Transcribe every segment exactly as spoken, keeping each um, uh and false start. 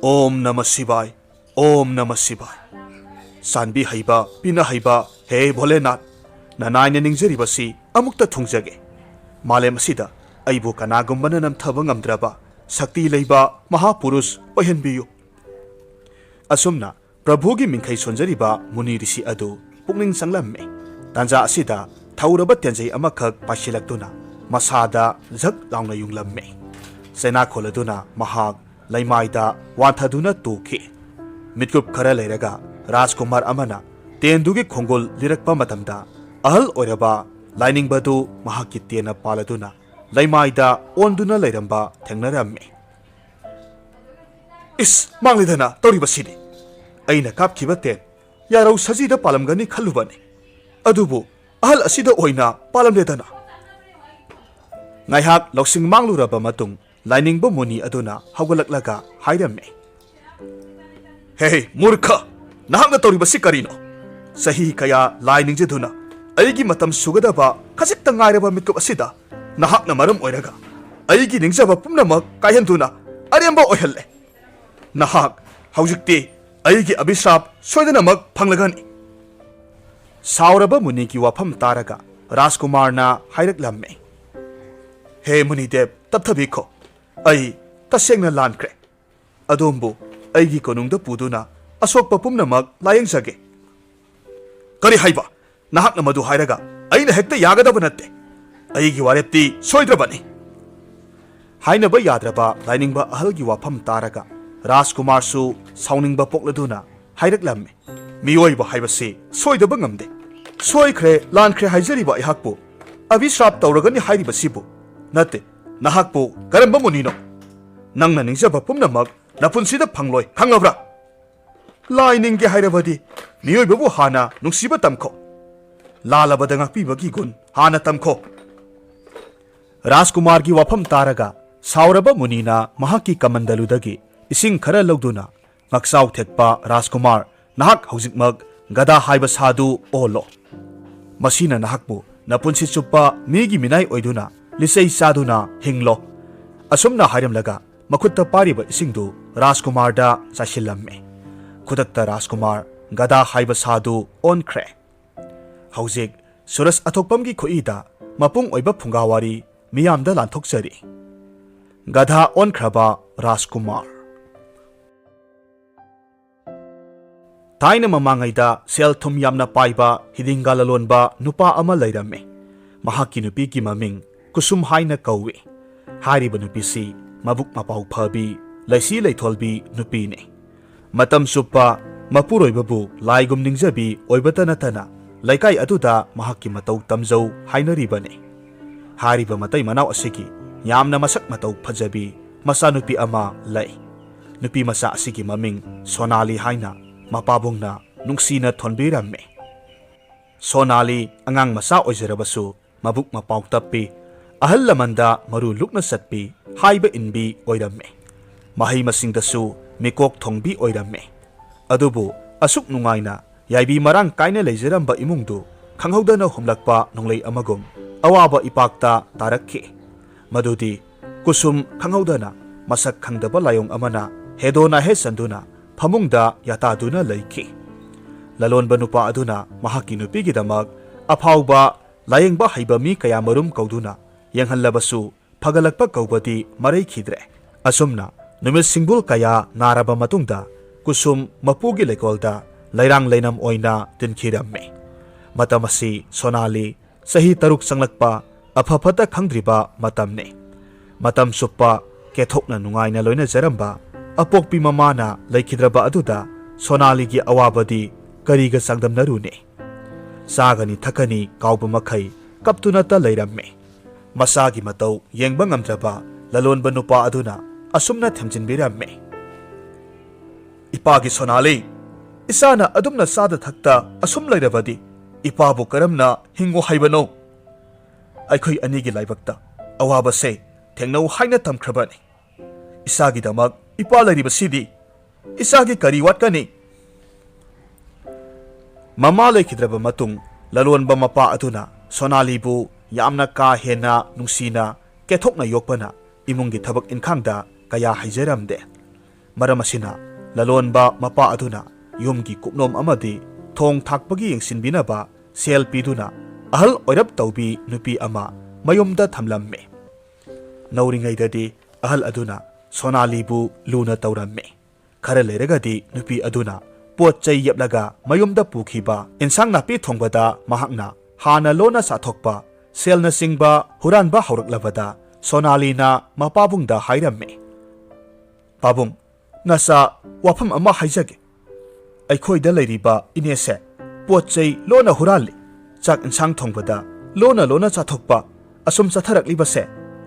ꯑꯣꯝ ꯅꯃ ꯁꯤꯕꯥꯏ, ꯑꯣꯝ ꯅꯃ ꯁꯤꯕꯥꯏ꯫ ꯆꯥꯟꯕꯤ ꯍꯩꯕ, ꯄꯤꯅ ꯍꯩꯕ, ꯍꯦ ꯚꯣꯂꯦꯅꯥꯊ, ꯅꯅꯥꯏꯅ ꯅꯤꯡꯖꯔꯤꯕꯁꯤ ꯑꯃꯨꯛꯇ ꯊꯨꯡꯖꯒꯦ꯫ ꯃꯥꯂꯦꯝ ꯑꯁꯤꯗ ꯑꯩꯕꯨ ꯀꯅꯥꯒꯨꯝꯕꯅ ꯅꯝꯊꯕ ꯉꯝꯗ꯭ꯔꯕ ꯁꯛꯇꯤ ꯂꯩꯕ ꯃꯍꯥꯄꯨꯔꯨꯁ ꯑꯣꯏꯍꯟꯕꯤꯌꯨ꯫ ꯑꯁꯨꯝꯅ ꯄ꯭ꯔꯚꯨꯒꯤ ꯃꯤꯡꯈꯩ ꯁꯣꯟꯖꯔꯤꯕ ꯃꯨꯅꯤ ꯔꯤꯁꯤ ꯑꯗꯨ ꯄꯨꯛꯅꯤꯡ ꯆꯪꯂꯝꯃꯤ꯫ ꯇꯥꯟꯖꯥ ꯑꯁꯤꯗ ꯊꯧꯔꯕ ꯇꯦꯟꯖꯩ ꯑꯃꯈꯛ ꯄꯥꯏꯁꯤꯜꯂꯛꯇꯨꯅ ꯃꯁꯥꯗ ꯖꯛ ꯂꯥꯎꯅ ꯌꯨꯡꯂꯝꯃꯤ꯫ ꯆꯩꯅꯥꯈꯣꯜ ꯑꯗꯨꯅ ꯃꯍꯥꯛ ꯂꯩꯃꯥꯏꯗ ꯋꯥꯟꯊꯗꯨꯅ ꯇꯨꯈꯤ꯫ ꯃꯤꯠꯀꯨꯞ ꯈꯔ ꯂꯩꯔꯒ ꯔꯥꯖꯀꯨꯃꯥꯔ ꯑꯃꯅ ꯇꯦꯟꯗꯨꯒꯤ ꯈꯣꯡꯒꯨꯜ ꯂꯤꯔꯛꯄ ꯃꯇꯝꯗ, ꯑꯍꯜ ꯑꯣꯏꯔꯕ ꯂꯥꯏꯅꯤꯡꯕꯗꯨ ꯃꯍꯥꯛꯀꯤ ꯇꯦꯟꯅ ꯄꯥꯜꯂꯗꯨꯅ ꯂꯩꯃꯥꯏꯗ ꯑꯣꯟꯗꯨꯅ ꯂꯩꯔꯝꯕ ꯊꯦꯡꯅꯔꯝꯃꯤ꯫ "ꯏꯁ, ꯃꯥꯡꯂꯦꯗꯅ ꯇꯧꯔꯤꯕꯁꯤꯗꯤ! ꯑꯩꯅ ꯀꯥꯞꯈꯤꯕ ꯇꯦꯟ ꯌꯥꯔꯧ ꯁꯖꯤꯗ ꯄꯥꯜꯂꯝꯒꯅꯤ ꯈꯜꯂꯨꯕꯅꯤ, ꯑꯗꯨꯕꯨ ꯑꯍꯜ ꯑꯁꯤꯗ ꯑꯣꯏꯅ ꯄꯥꯜꯂꯝꯂꯦꯗꯅ!" ꯉꯥꯏꯍꯥꯛ ꯂꯧꯁꯤꯡ ꯃꯥꯡꯂꯨꯔꯕ ꯃꯇꯨꯡ, ꯂꯥꯏꯅꯤꯡꯕ ꯃꯨꯅꯤ ꯑꯗꯨꯅ ꯍꯧꯒꯠꯂꯛꯂꯒ ꯍꯥꯏꯔꯝꯃꯤ, "ꯍꯦ ꯃꯨꯔꯈ, ꯅꯍꯥꯛꯅ ꯇꯧꯔꯤꯕꯁꯤ ꯀꯔꯤꯅꯣ? ꯆꯍꯤ ꯀꯌꯥ ꯂꯥꯏ ꯅꯤꯡꯖꯗꯨꯅ ꯑꯩꯒꯤ ꯃꯇꯝ ꯁꯨꯒꯗꯕ ꯈꯖꯤꯛꯇ ꯉꯥꯏꯔꯕ ꯃꯤꯀꯨꯞ ꯑꯁꯤꯗ ꯅꯍꯥꯛꯅ ꯃꯔꯝ ꯑꯣꯏꯔꯒ ꯑꯩꯒꯤ ꯅꯤꯡꯖꯕ ꯄꯨꯝꯅꯃꯛ ꯀꯥꯏꯍꯟꯗꯨꯅ ꯑꯔꯦꯝꯕ ꯑꯣꯏꯍꯜꯂꯦ꯫ ꯅꯍꯥꯛ ꯍꯧꯖꯤꯛꯇꯤ ꯑꯩꯒꯤ ꯑꯚꯤꯁ꯭ꯔꯥꯞ ꯁꯣꯏꯗꯅꯃꯛ ꯐꯪꯂꯒꯅꯤ!" ꯁꯥꯎꯔꯕ ꯃꯨꯅꯤꯒꯤ ꯋꯥꯐꯝ ꯇꯥꯔꯒ ꯔꯥꯖꯀꯨꯃꯥꯔꯅ ꯍꯥꯏꯔꯛꯂꯝꯃꯤ, "ꯍꯦ ꯃꯨꯅꯤꯗꯦꯕ, ꯇꯞꯊꯕꯤꯈꯣ꯫ ꯑꯩ ꯇꯁꯦꯡꯅ ꯂꯥꯟꯈ꯭ꯔꯦ꯫ ꯑꯗꯣꯝꯕꯨ ꯑꯩꯒꯤ ꯀꯣꯅꯨꯡꯗ ꯄꯨꯗꯨꯅ ꯑꯁꯣꯛꯄ ꯄꯨꯝꯅꯃꯛ ꯂꯥꯌꯦꯡꯖꯒꯦ꯫" "ꯀꯔꯤ ꯍꯥꯏꯕ? ꯅꯍꯥꯛꯅ ꯃꯗꯨ ꯍꯥꯏꯔꯒ ꯑꯩꯅ ꯍꯦꯛꯇ ꯌꯥꯒꯗꯕ ꯅꯠꯇꯦ꯫ ꯑꯩꯒꯤ ꯋꯥꯔꯦꯞꯇꯤ ꯁꯣꯏꯗ꯭ꯔꯕꯅꯤ!" ꯍꯥꯏꯅꯕ ꯌꯥꯗ꯭ꯔꯕ ꯂꯥꯏꯅꯤꯡꯕ ꯑꯍꯜꯒꯤ ꯋꯥꯐꯝ ꯇꯥꯔꯒ ꯔꯥꯖꯀꯨꯃꯥꯔꯁꯨ ꯁꯥꯎꯅꯤꯡꯕ ꯄꯣꯛꯂꯗꯨꯅ ꯍꯥꯏꯔꯛꯂꯝꯃꯤ, "ꯃꯤꯑꯣꯏꯕ ꯍꯥꯏꯕꯁꯤ ꯁꯣꯏꯗꯕ ꯉꯝꯗꯦ꯫ ꯁꯣꯏꯈ꯭ꯔꯦ, ꯂꯥꯟꯈ꯭ꯔꯦ ꯍꯥꯏꯖꯔꯤꯕ ꯑꯩꯍꯥꯛꯄꯨ ꯑꯚꯤꯁ꯭ꯔꯥꯞ ꯇꯧꯔꯒꯅꯤ ꯍꯥꯏꯔꯤꯕꯁꯤꯕꯨ? ꯅꯠꯇꯦ, ꯅꯍꯥꯛꯄꯨ ꯀꯔꯝꯕ ꯃꯨꯅꯤꯅꯣ? ꯅꯪꯅ ꯅꯤꯡꯖꯕ ꯄꯨꯝꯅꯃꯛ ꯅꯄꯨꯟꯁꯤꯗ ꯐꯪꯂꯣꯏ, ꯈꯪꯉꯕ꯭ꯔꯥ? ꯂꯥꯏ ꯅꯤꯡꯒꯦ ꯍꯥꯏꯔꯕꯗꯤ ꯃꯤꯑꯣꯏꯕꯕꯨ ꯍꯥꯟꯅ ꯅꯨꯡꯁꯤꯕ ꯇꯝꯈꯣ꯫ ꯂꯥꯜꯂꯕꯗ ꯉꯥꯛꯄꯤꯕꯒꯤ ꯒꯨꯟ ꯍꯥꯟꯅ ꯇꯝꯈꯣ꯫" ꯔꯥꯖꯀꯨꯃꯥꯔꯒꯤ ꯋꯥꯐꯝ ꯇꯥꯔꯒ ꯁꯥꯎꯔꯕ ꯃꯨꯅꯤꯅ ꯃꯍꯥꯛꯀꯤ ꯀꯃꯟꯗꯂꯨꯗꯒꯤ ꯏꯁꯤꯡ ꯈꯔ ꯂꯧꯗꯨꯅ, "ꯉꯛꯆꯥꯎ ꯊꯦꯛꯄ ꯔꯥꯖꯀꯨꯃꯥꯔ, ꯅꯍꯥꯛ ꯍꯧꯖꯤꯛꯃꯛ ꯒꯙꯥ ꯍꯥꯏꯕ ꯁꯥꯗꯨ ꯑꯣꯜꯂꯣ꯫ ꯃꯁꯤꯅ ꯅꯍꯥꯛꯄꯨ ꯅꯄꯨꯟꯁꯤ ꯆꯨꯞꯄ ꯃꯤꯒꯤ ꯃꯤꯅꯥꯏ ꯑꯣꯏꯗꯨꯅ ꯂꯤꯆꯩ ꯆꯥꯗꯨꯅ ꯍꯤꯡꯂꯣ꯫" ꯑꯁꯨꯝꯅ ꯍꯥꯏꯔꯝꯂꯒ ꯃꯈꯨꯠꯇ ꯄꯥꯏꯔꯤꯕ ꯏꯁꯤꯡꯗꯨ ꯔꯥꯖꯀꯨꯃꯥꯔꯗ ꯆꯥꯏꯁꯤꯜꯂꯝꯃꯤ꯫ ꯈꯨꯗꯛꯇ ꯔꯥꯖꯀꯨꯃꯥꯔ ꯒꯙꯥ ꯍꯥꯏꯕ ꯁꯥꯗꯨ ꯑꯣꯟꯈ꯭ꯔꯦ꯫ ꯍꯧꯖꯤꯛ ꯁꯨꯔꯖ ꯑꯊꯣꯛꯄꯝꯒꯤ ꯈꯨꯠꯏꯗ ꯃꯄꯨꯡ ꯑꯣꯏꯕ ꯐꯨꯡꯒꯥ ꯋꯥꯔꯤ ꯃꯤꯌꯥꯝꯗ ꯂꯥꯟꯊꯣꯛꯆꯔꯤ꯫ ꯒꯙꯥ ꯑꯣꯟꯈ꯭ꯔꯕ ꯔꯥꯖꯀꯨꯃꯥꯔ꯫ ꯊꯥꯏꯅ ꯃꯃꯥꯡꯉꯩꯗ ꯁꯦꯜ ꯊꯨꯝ ꯌꯥꯝꯅ ꯄꯥꯏꯕ ꯍꯤꯗꯤꯡꯒꯥ ꯂꯂꯣꯟꯕ ꯅꯨꯄꯥ ꯑꯃ ꯂꯩꯔꯝꯃꯤ꯫ ꯃꯍꯥꯛꯀꯤ ꯅꯨꯄꯤꯒꯤ ꯃꯃꯤꯡ ꯀꯨꯁꯨꯝ ꯍꯥꯏꯅ ꯀꯧꯏ꯫ ꯍꯥꯏꯔꯤꯕ ꯅꯨꯄꯤꯁꯤ ꯃꯕꯨꯛ ꯃꯄꯥꯎ ꯐꯕꯤ, ꯂꯩꯁꯤ ꯂꯩꯊꯣꯜꯕꯤ ꯅꯨꯄꯤꯅꯤ꯫ ꯃꯇꯝ ꯆꯨꯞꯄ ꯃꯄꯨꯔꯣꯏꯕꯕꯨ ꯂꯥꯏꯒꯨꯝ ꯅꯤꯡꯖꯕꯤ ꯑꯣꯏꯕꯇ ꯅꯠꯇꯅ ꯂꯩꯀꯥꯏ ꯑꯗꯨꯗ ꯃꯍꯥꯛꯀꯤ ꯃꯇꯧ ꯇꯝꯖꯧ ꯍꯥꯏꯅꯔꯤꯕꯅꯤ꯫ ꯍꯥꯏꯔꯤꯕ ꯃꯇꯩ ꯃꯅꯥꯎ ꯑꯁꯤꯒꯤ ꯌꯥꯝꯅ ꯃꯁꯛ ꯃꯇꯧ ꯐꯖꯕꯤ ꯃꯆꯥꯅꯨꯄꯤ ꯑꯃ ꯂꯩ꯫ ꯅꯨꯄꯤ ꯃꯆꯥ ꯑꯁꯤꯒꯤ ꯃꯃꯤꯡ ꯁꯣꯅꯥꯂꯤ ꯍꯥꯏꯅ ꯃꯄꯥꯕꯨꯡꯅ ꯅꯨꯡꯁꯤꯅ ꯊꯣꯟꯕꯤꯔꯝꯃꯤ꯫ ꯁꯣꯅꯥꯂꯤ ꯑꯉꯥꯡ ꯃꯆꯥ ꯑꯣꯏꯖꯔꯕꯁꯨ ꯃꯕꯨꯛ ꯃꯄꯥꯎ ꯇꯞꯄꯤ, ꯑꯍꯜ ꯂꯃꯟꯗ ꯃꯔꯨ ꯂꯨꯛꯅ ꯆꯠꯄꯤ, ꯍꯥꯏꯕ ꯏꯟꯕꯤ ꯑꯣꯏꯔꯝꯃꯤ꯫ ꯃꯍꯩ ꯃꯁꯤꯡꯗꯁꯨ ꯃꯤꯀꯣꯛ ꯊꯣꯡꯕꯤ ꯑꯣꯏꯔꯝꯃꯤ꯫ ꯑꯗꯨꯕꯨ ꯑꯁꯨꯛ ꯅꯨꯡꯉꯥꯏꯅ ꯌꯥꯏꯕꯤ ꯃꯔꯥꯡ ꯀꯥꯏꯅ ꯂꯩꯖꯔꯝꯕ ꯏꯃꯨꯡꯗꯨ ꯈꯪꯍꯧꯗꯅ ꯍꯨꯝꯂꯛꯄ ꯅꯣꯡꯂꯩ ꯑꯃꯒꯨꯝ ꯑꯋꯥꯕ ꯏꯄꯥꯛꯇ ꯇꯥꯔꯛꯈꯤ꯫ ꯃꯗꯨꯗꯤ ꯀꯨꯁꯨꯝ ꯈꯪꯍꯧꯗꯅ ꯃꯁꯛ ꯈꯪꯗꯕ ꯂꯥꯏꯑꯣꯡ ꯑꯃꯅ ꯍꯦꯗꯣ ꯅꯥꯍꯦ ꯆꯟꯗꯨꯅ ꯐꯃꯨꯡꯗ ꯌꯥꯇꯥꯗꯨꯅ ꯂꯩꯈꯤ꯫ ꯂꯂꯣꯟꯕ ꯅꯨꯄꯥ ꯑꯗꯨꯅ ꯃꯍꯥꯛꯀꯤ ꯅꯨꯄꯤꯒꯤꯗꯃꯛ ꯑꯐꯥꯎꯕ ꯂꯥꯌꯦꯡꯕ ꯍꯩꯕ ꯃꯤ ꯀꯌꯥꯃꯔꯨꯝ ꯀꯧꯗꯨꯅ ꯌꯦꯡꯍꯜꯂꯕꯁꯨ ꯐꯒꯠꯂꯛꯄ ꯀꯧꯕꯗꯤ ꯃꯔꯩꯈꯤꯗ꯭ꯔꯦ꯫ ꯑꯁꯨꯝꯅ ꯅꯨꯃꯤꯠ ꯁꯤꯡꯕꯨꯜ ꯀꯌꯥ ꯅꯥꯔꯕ ꯃꯇꯨꯡꯗ ꯀꯨꯁꯨꯝ ꯃꯄꯨꯒꯤ ꯂꯩꯀꯣꯜꯗ ꯂꯩꯔꯥꯡ ꯂꯩꯅꯝ ꯑꯣꯏꯅ ꯇꯤꯟꯈꯤꯔꯝꯃꯤ꯫ ꯃꯇꯝ ꯑꯁꯤ ꯁꯣꯅꯥꯂꯤ ꯆꯍꯤ ꯇꯔꯨꯛ ꯆꯪꯂꯛꯄ, ꯑꯐ ꯐꯠꯇ ꯈꯪꯗ꯭ꯔꯤꯕ ꯃꯇꯝꯅꯤ꯫ ꯃꯇꯝ ꯆꯨꯞꯄ ꯀꯦꯊꯣꯛꯅ ꯅꯨꯡꯉꯥꯏꯅ ꯂꯣꯏꯅꯖꯔꯝꯕ ꯑꯄꯣꯛꯄꯤ ꯃꯃꯥꯅ ꯂꯩꯈꯤꯗ꯭ꯔꯕ ꯑꯗꯨꯗ ꯁꯣꯅꯥꯂꯤꯒꯤ ꯑꯋꯥꯕꯗꯤ ꯀꯔꯤꯒ ꯆꯥꯡꯗꯝꯅꯔꯨꯅꯤ? ꯆꯥꯒꯅꯤ ꯊꯛꯀꯅꯤ ꯀꯥꯎꯕ ꯃꯈꯩ ꯀꯞꯇꯨꯅꯇ ꯂꯩꯔꯝꯃꯤ꯫ ꯃꯆꯥꯒꯤ ꯃꯇꯧ ꯌꯦꯡꯕ ꯉꯝꯗ꯭ꯔꯕ ꯂꯂꯣꯟꯕ ꯅꯨꯄꯥ ꯑꯗꯨꯅ ꯑꯁꯨꯝꯅ ꯊꯦꯝꯖꯤꯟꯕꯤꯔꯝꯃꯤ, "ꯏꯄꯥꯒꯤ ꯁꯣꯅꯥꯂꯤ, ꯏꯆꯥꯅ ꯑꯗꯨꯝꯅ ꯆꯥꯗ ꯊꯛꯇ ꯑꯁꯨꯝ ꯂꯩꯔꯕꯗꯤ ꯏꯄꯥꯕꯨ ꯀꯔꯝꯅ ꯍꯤꯡꯉꯨ ꯍꯥꯏꯕꯅꯣ? ꯑꯩꯈꯣꯏ ꯑꯅꯤꯒꯤ ꯂꯥꯏꯕꯛꯇ ꯑꯋꯥꯕꯁꯦ ꯊꯦꯡꯅꯧ ꯍꯥꯏꯅ ꯇꯝꯈ꯭ꯔꯕꯅꯤ꯫ ꯏꯆꯥꯒꯤꯗꯃꯛ ꯏꯄꯥ ꯂꯩꯔꯤꯕꯁꯤꯗꯤ ꯏꯆꯥꯒꯤ ꯀꯔꯤ ꯋꯥꯠꯀꯅꯤ?" ꯃꯃꯥ ꯂꯩꯈꯤꯗ꯭ꯔꯕ ꯃꯇꯨꯡ ꯂꯂꯣꯟꯕ ꯃꯄꯥ ꯑꯗꯨꯅ ꯁꯣꯅꯥꯂꯤꯕꯨ ꯌꯥꯝꯅ ꯀꯥ ꯍꯦꯟꯅ ꯅꯨꯡꯁꯤꯅ ꯀꯦꯊꯣꯛꯅ ꯌꯣꯛꯄꯅ ꯏꯃꯨꯡꯒꯤ ꯊꯕꯛ ꯏꯟꯈꯥꯡꯗ ꯀꯌꯥ ꯍꯩꯖꯔꯝꯗꯦ꯫ ꯃꯔꯝ ꯑꯁꯤꯅ ꯂꯂꯣꯟꯕ ꯃꯄꯥ ꯑꯗꯨꯅ ꯌꯨꯝꯒꯤ ꯀꯨꯞꯅꯣꯝ ꯑꯃꯗꯤ ꯊꯣꯡ ꯊꯥꯛꯄꯒꯤ ꯌꯦꯡꯁꯤꯟꯕꯤꯅꯕ ꯁꯦꯜ ꯄꯤꯗꯨꯅ ꯑꯍꯜ ꯑꯣꯏꯔꯞ ꯇꯧꯕꯤ ꯅꯨꯄꯤ ꯑꯃ ꯃꯌꯨꯝꯗ ꯊꯝꯂꯝꯃꯤ꯫ ꯅꯧꯔꯤꯉꯩꯗꯗꯤ ꯑꯍꯜ ꯑꯗꯨꯅ ꯁꯣꯅꯥꯂꯤꯕꯨ ꯂꯨꯅ ꯇꯧꯔꯝꯃꯤ꯫ ꯈꯔ ꯂꯩꯔꯒꯗꯤ ꯅꯨꯄꯤ ꯑꯗꯨꯅ ꯄꯣꯠ ꯆꯩ ꯌꯦꯞꯂꯒ ꯃꯌꯨꯝꯗ ꯄꯨꯈꯤꯕ ꯏꯟꯁꯥꯡ ꯅꯥꯄꯤ ꯊꯣꯡꯕꯗ ꯃꯍꯥꯛꯅ ꯍꯥꯟꯅ ꯂꯣꯟꯅ ꯆꯥꯊꯣꯛꯄ ꯁꯦꯜꯅꯆꯤꯡꯕ ꯍꯨꯔꯥꯟꯕ ꯍꯧꯔꯛꯂꯕꯗ ꯁꯣꯅꯥꯂꯤꯅ ꯃꯄꯥꯕꯨꯡꯗ ꯍꯥꯏꯔꯝꯃꯤ, "ꯄꯥꯕꯨꯡ, ꯅꯆꯥ, ꯋꯥꯐꯝ ꯑꯃ ꯍꯥꯏꯖꯒꯦ꯫ ꯑꯩꯈꯣꯏꯗ ꯂꯩꯔꯤꯕ ꯏꯅꯦꯁꯦ ꯄꯣꯠ ꯆꯩ ꯂꯣꯟꯅ ꯍꯨꯔꯥꯜꯂꯤ꯫ ꯆꯥꯛ ꯏꯟꯁꯥꯡ ꯊꯣꯡꯕꯗ ꯂꯣꯟꯅ ꯂꯣꯟꯅ ꯆꯥꯊꯣꯛꯄ ꯑꯁꯨꯝ ꯆꯠꯊꯔꯛꯂꯤꯕꯁꯦ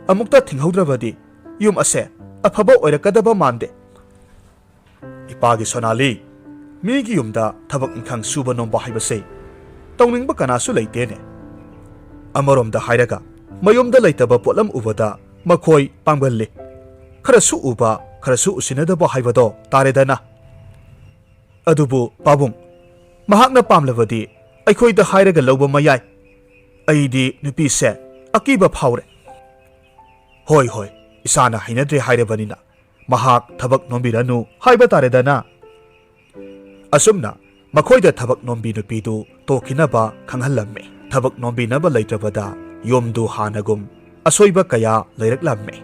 ꯑꯃꯨꯛꯇ ꯊꯤꯡꯍꯧꯗ꯭ꯔꯕꯗꯤ ꯌꯨꯝ ꯑꯁꯦ ꯑꯐꯕ ꯑꯣꯏꯔꯛꯀꯗꯕ ꯃꯥꯟꯗꯦ꯫" "ꯏꯄꯥꯒꯤ ꯁꯣꯅꯥꯂꯤ, ꯃꯤꯒꯤ ꯌꯨꯝꯗ ꯊꯕꯛ ꯏꯪꯈꯥꯡ ꯁꯨꯕ ꯅꯣꯝꯕ ꯍꯥꯏꯕꯁꯦ ꯇꯧꯅꯤꯡꯕ ꯀꯅꯥꯁꯨ ꯂꯩꯇꯦꯅꯦ꯫ ꯑꯃꯔꯣꯝꯗ ꯍꯥꯏꯔꯒ ꯃꯌꯨꯝꯗ ꯂꯩꯇꯕ ꯄꯣꯠꯂꯝ ꯎꯕꯗ ꯃꯈꯣꯏ ꯄꯥꯡꯒꯜꯂꯤ꯫ ꯈꯔꯁꯨ ꯎꯕ, ꯈꯔꯁꯨ ꯎꯁꯤꯟꯅꯗꯕ ꯍꯥꯏꯕꯗꯣ ꯇꯥꯔꯦꯗꯅ꯫ ꯑꯗꯨꯕꯨ ꯄꯥꯕꯨꯡ, ꯃꯍꯥꯛꯅ ꯄꯥꯝꯂꯕꯗꯤ ꯑꯩꯈꯣꯏꯗ ꯍꯥꯏꯔꯒ ꯂꯧꯕ ꯃꯌꯥꯏ꯫ ꯑꯩꯗꯤ ꯅꯨꯄꯤꯁꯦ ꯑꯀꯤꯕ ꯐꯥꯎꯔꯦ꯫" "ꯍꯣꯏ, ꯍꯣꯏ, ꯏꯁꯥꯅ ꯍꯩꯅꯗ꯭ꯔꯦ ꯍꯥꯏꯔꯕꯅꯤꯅ ꯃꯍꯥꯛ ꯊꯕꯛ ꯅꯣꯝꯕꯤꯔꯅꯨ ꯍꯥꯏꯕ ꯇꯥꯔꯦꯗꯅ꯫" ꯑꯁꯨꯝꯅ ꯃꯈꯣꯏꯗ ꯊꯕꯛ ꯅꯣꯝꯕꯤ ꯅꯨꯄꯤꯗꯨ ꯇꯣꯛꯈꯤꯅꯕ ꯈꯪꯍꯜꯂꯝꯃꯤ꯫ ꯊꯕꯛ ꯅꯣꯝꯕꯤꯅꯕ ꯂꯩꯇ꯭ꯔꯕꯗ ꯌꯨꯝꯗꯨ ꯍꯥꯟꯅꯒꯨꯝ ꯑꯁꯣꯏꯕ ꯀꯌꯥ ꯂꯩꯔꯛꯂꯝꯃꯤ꯫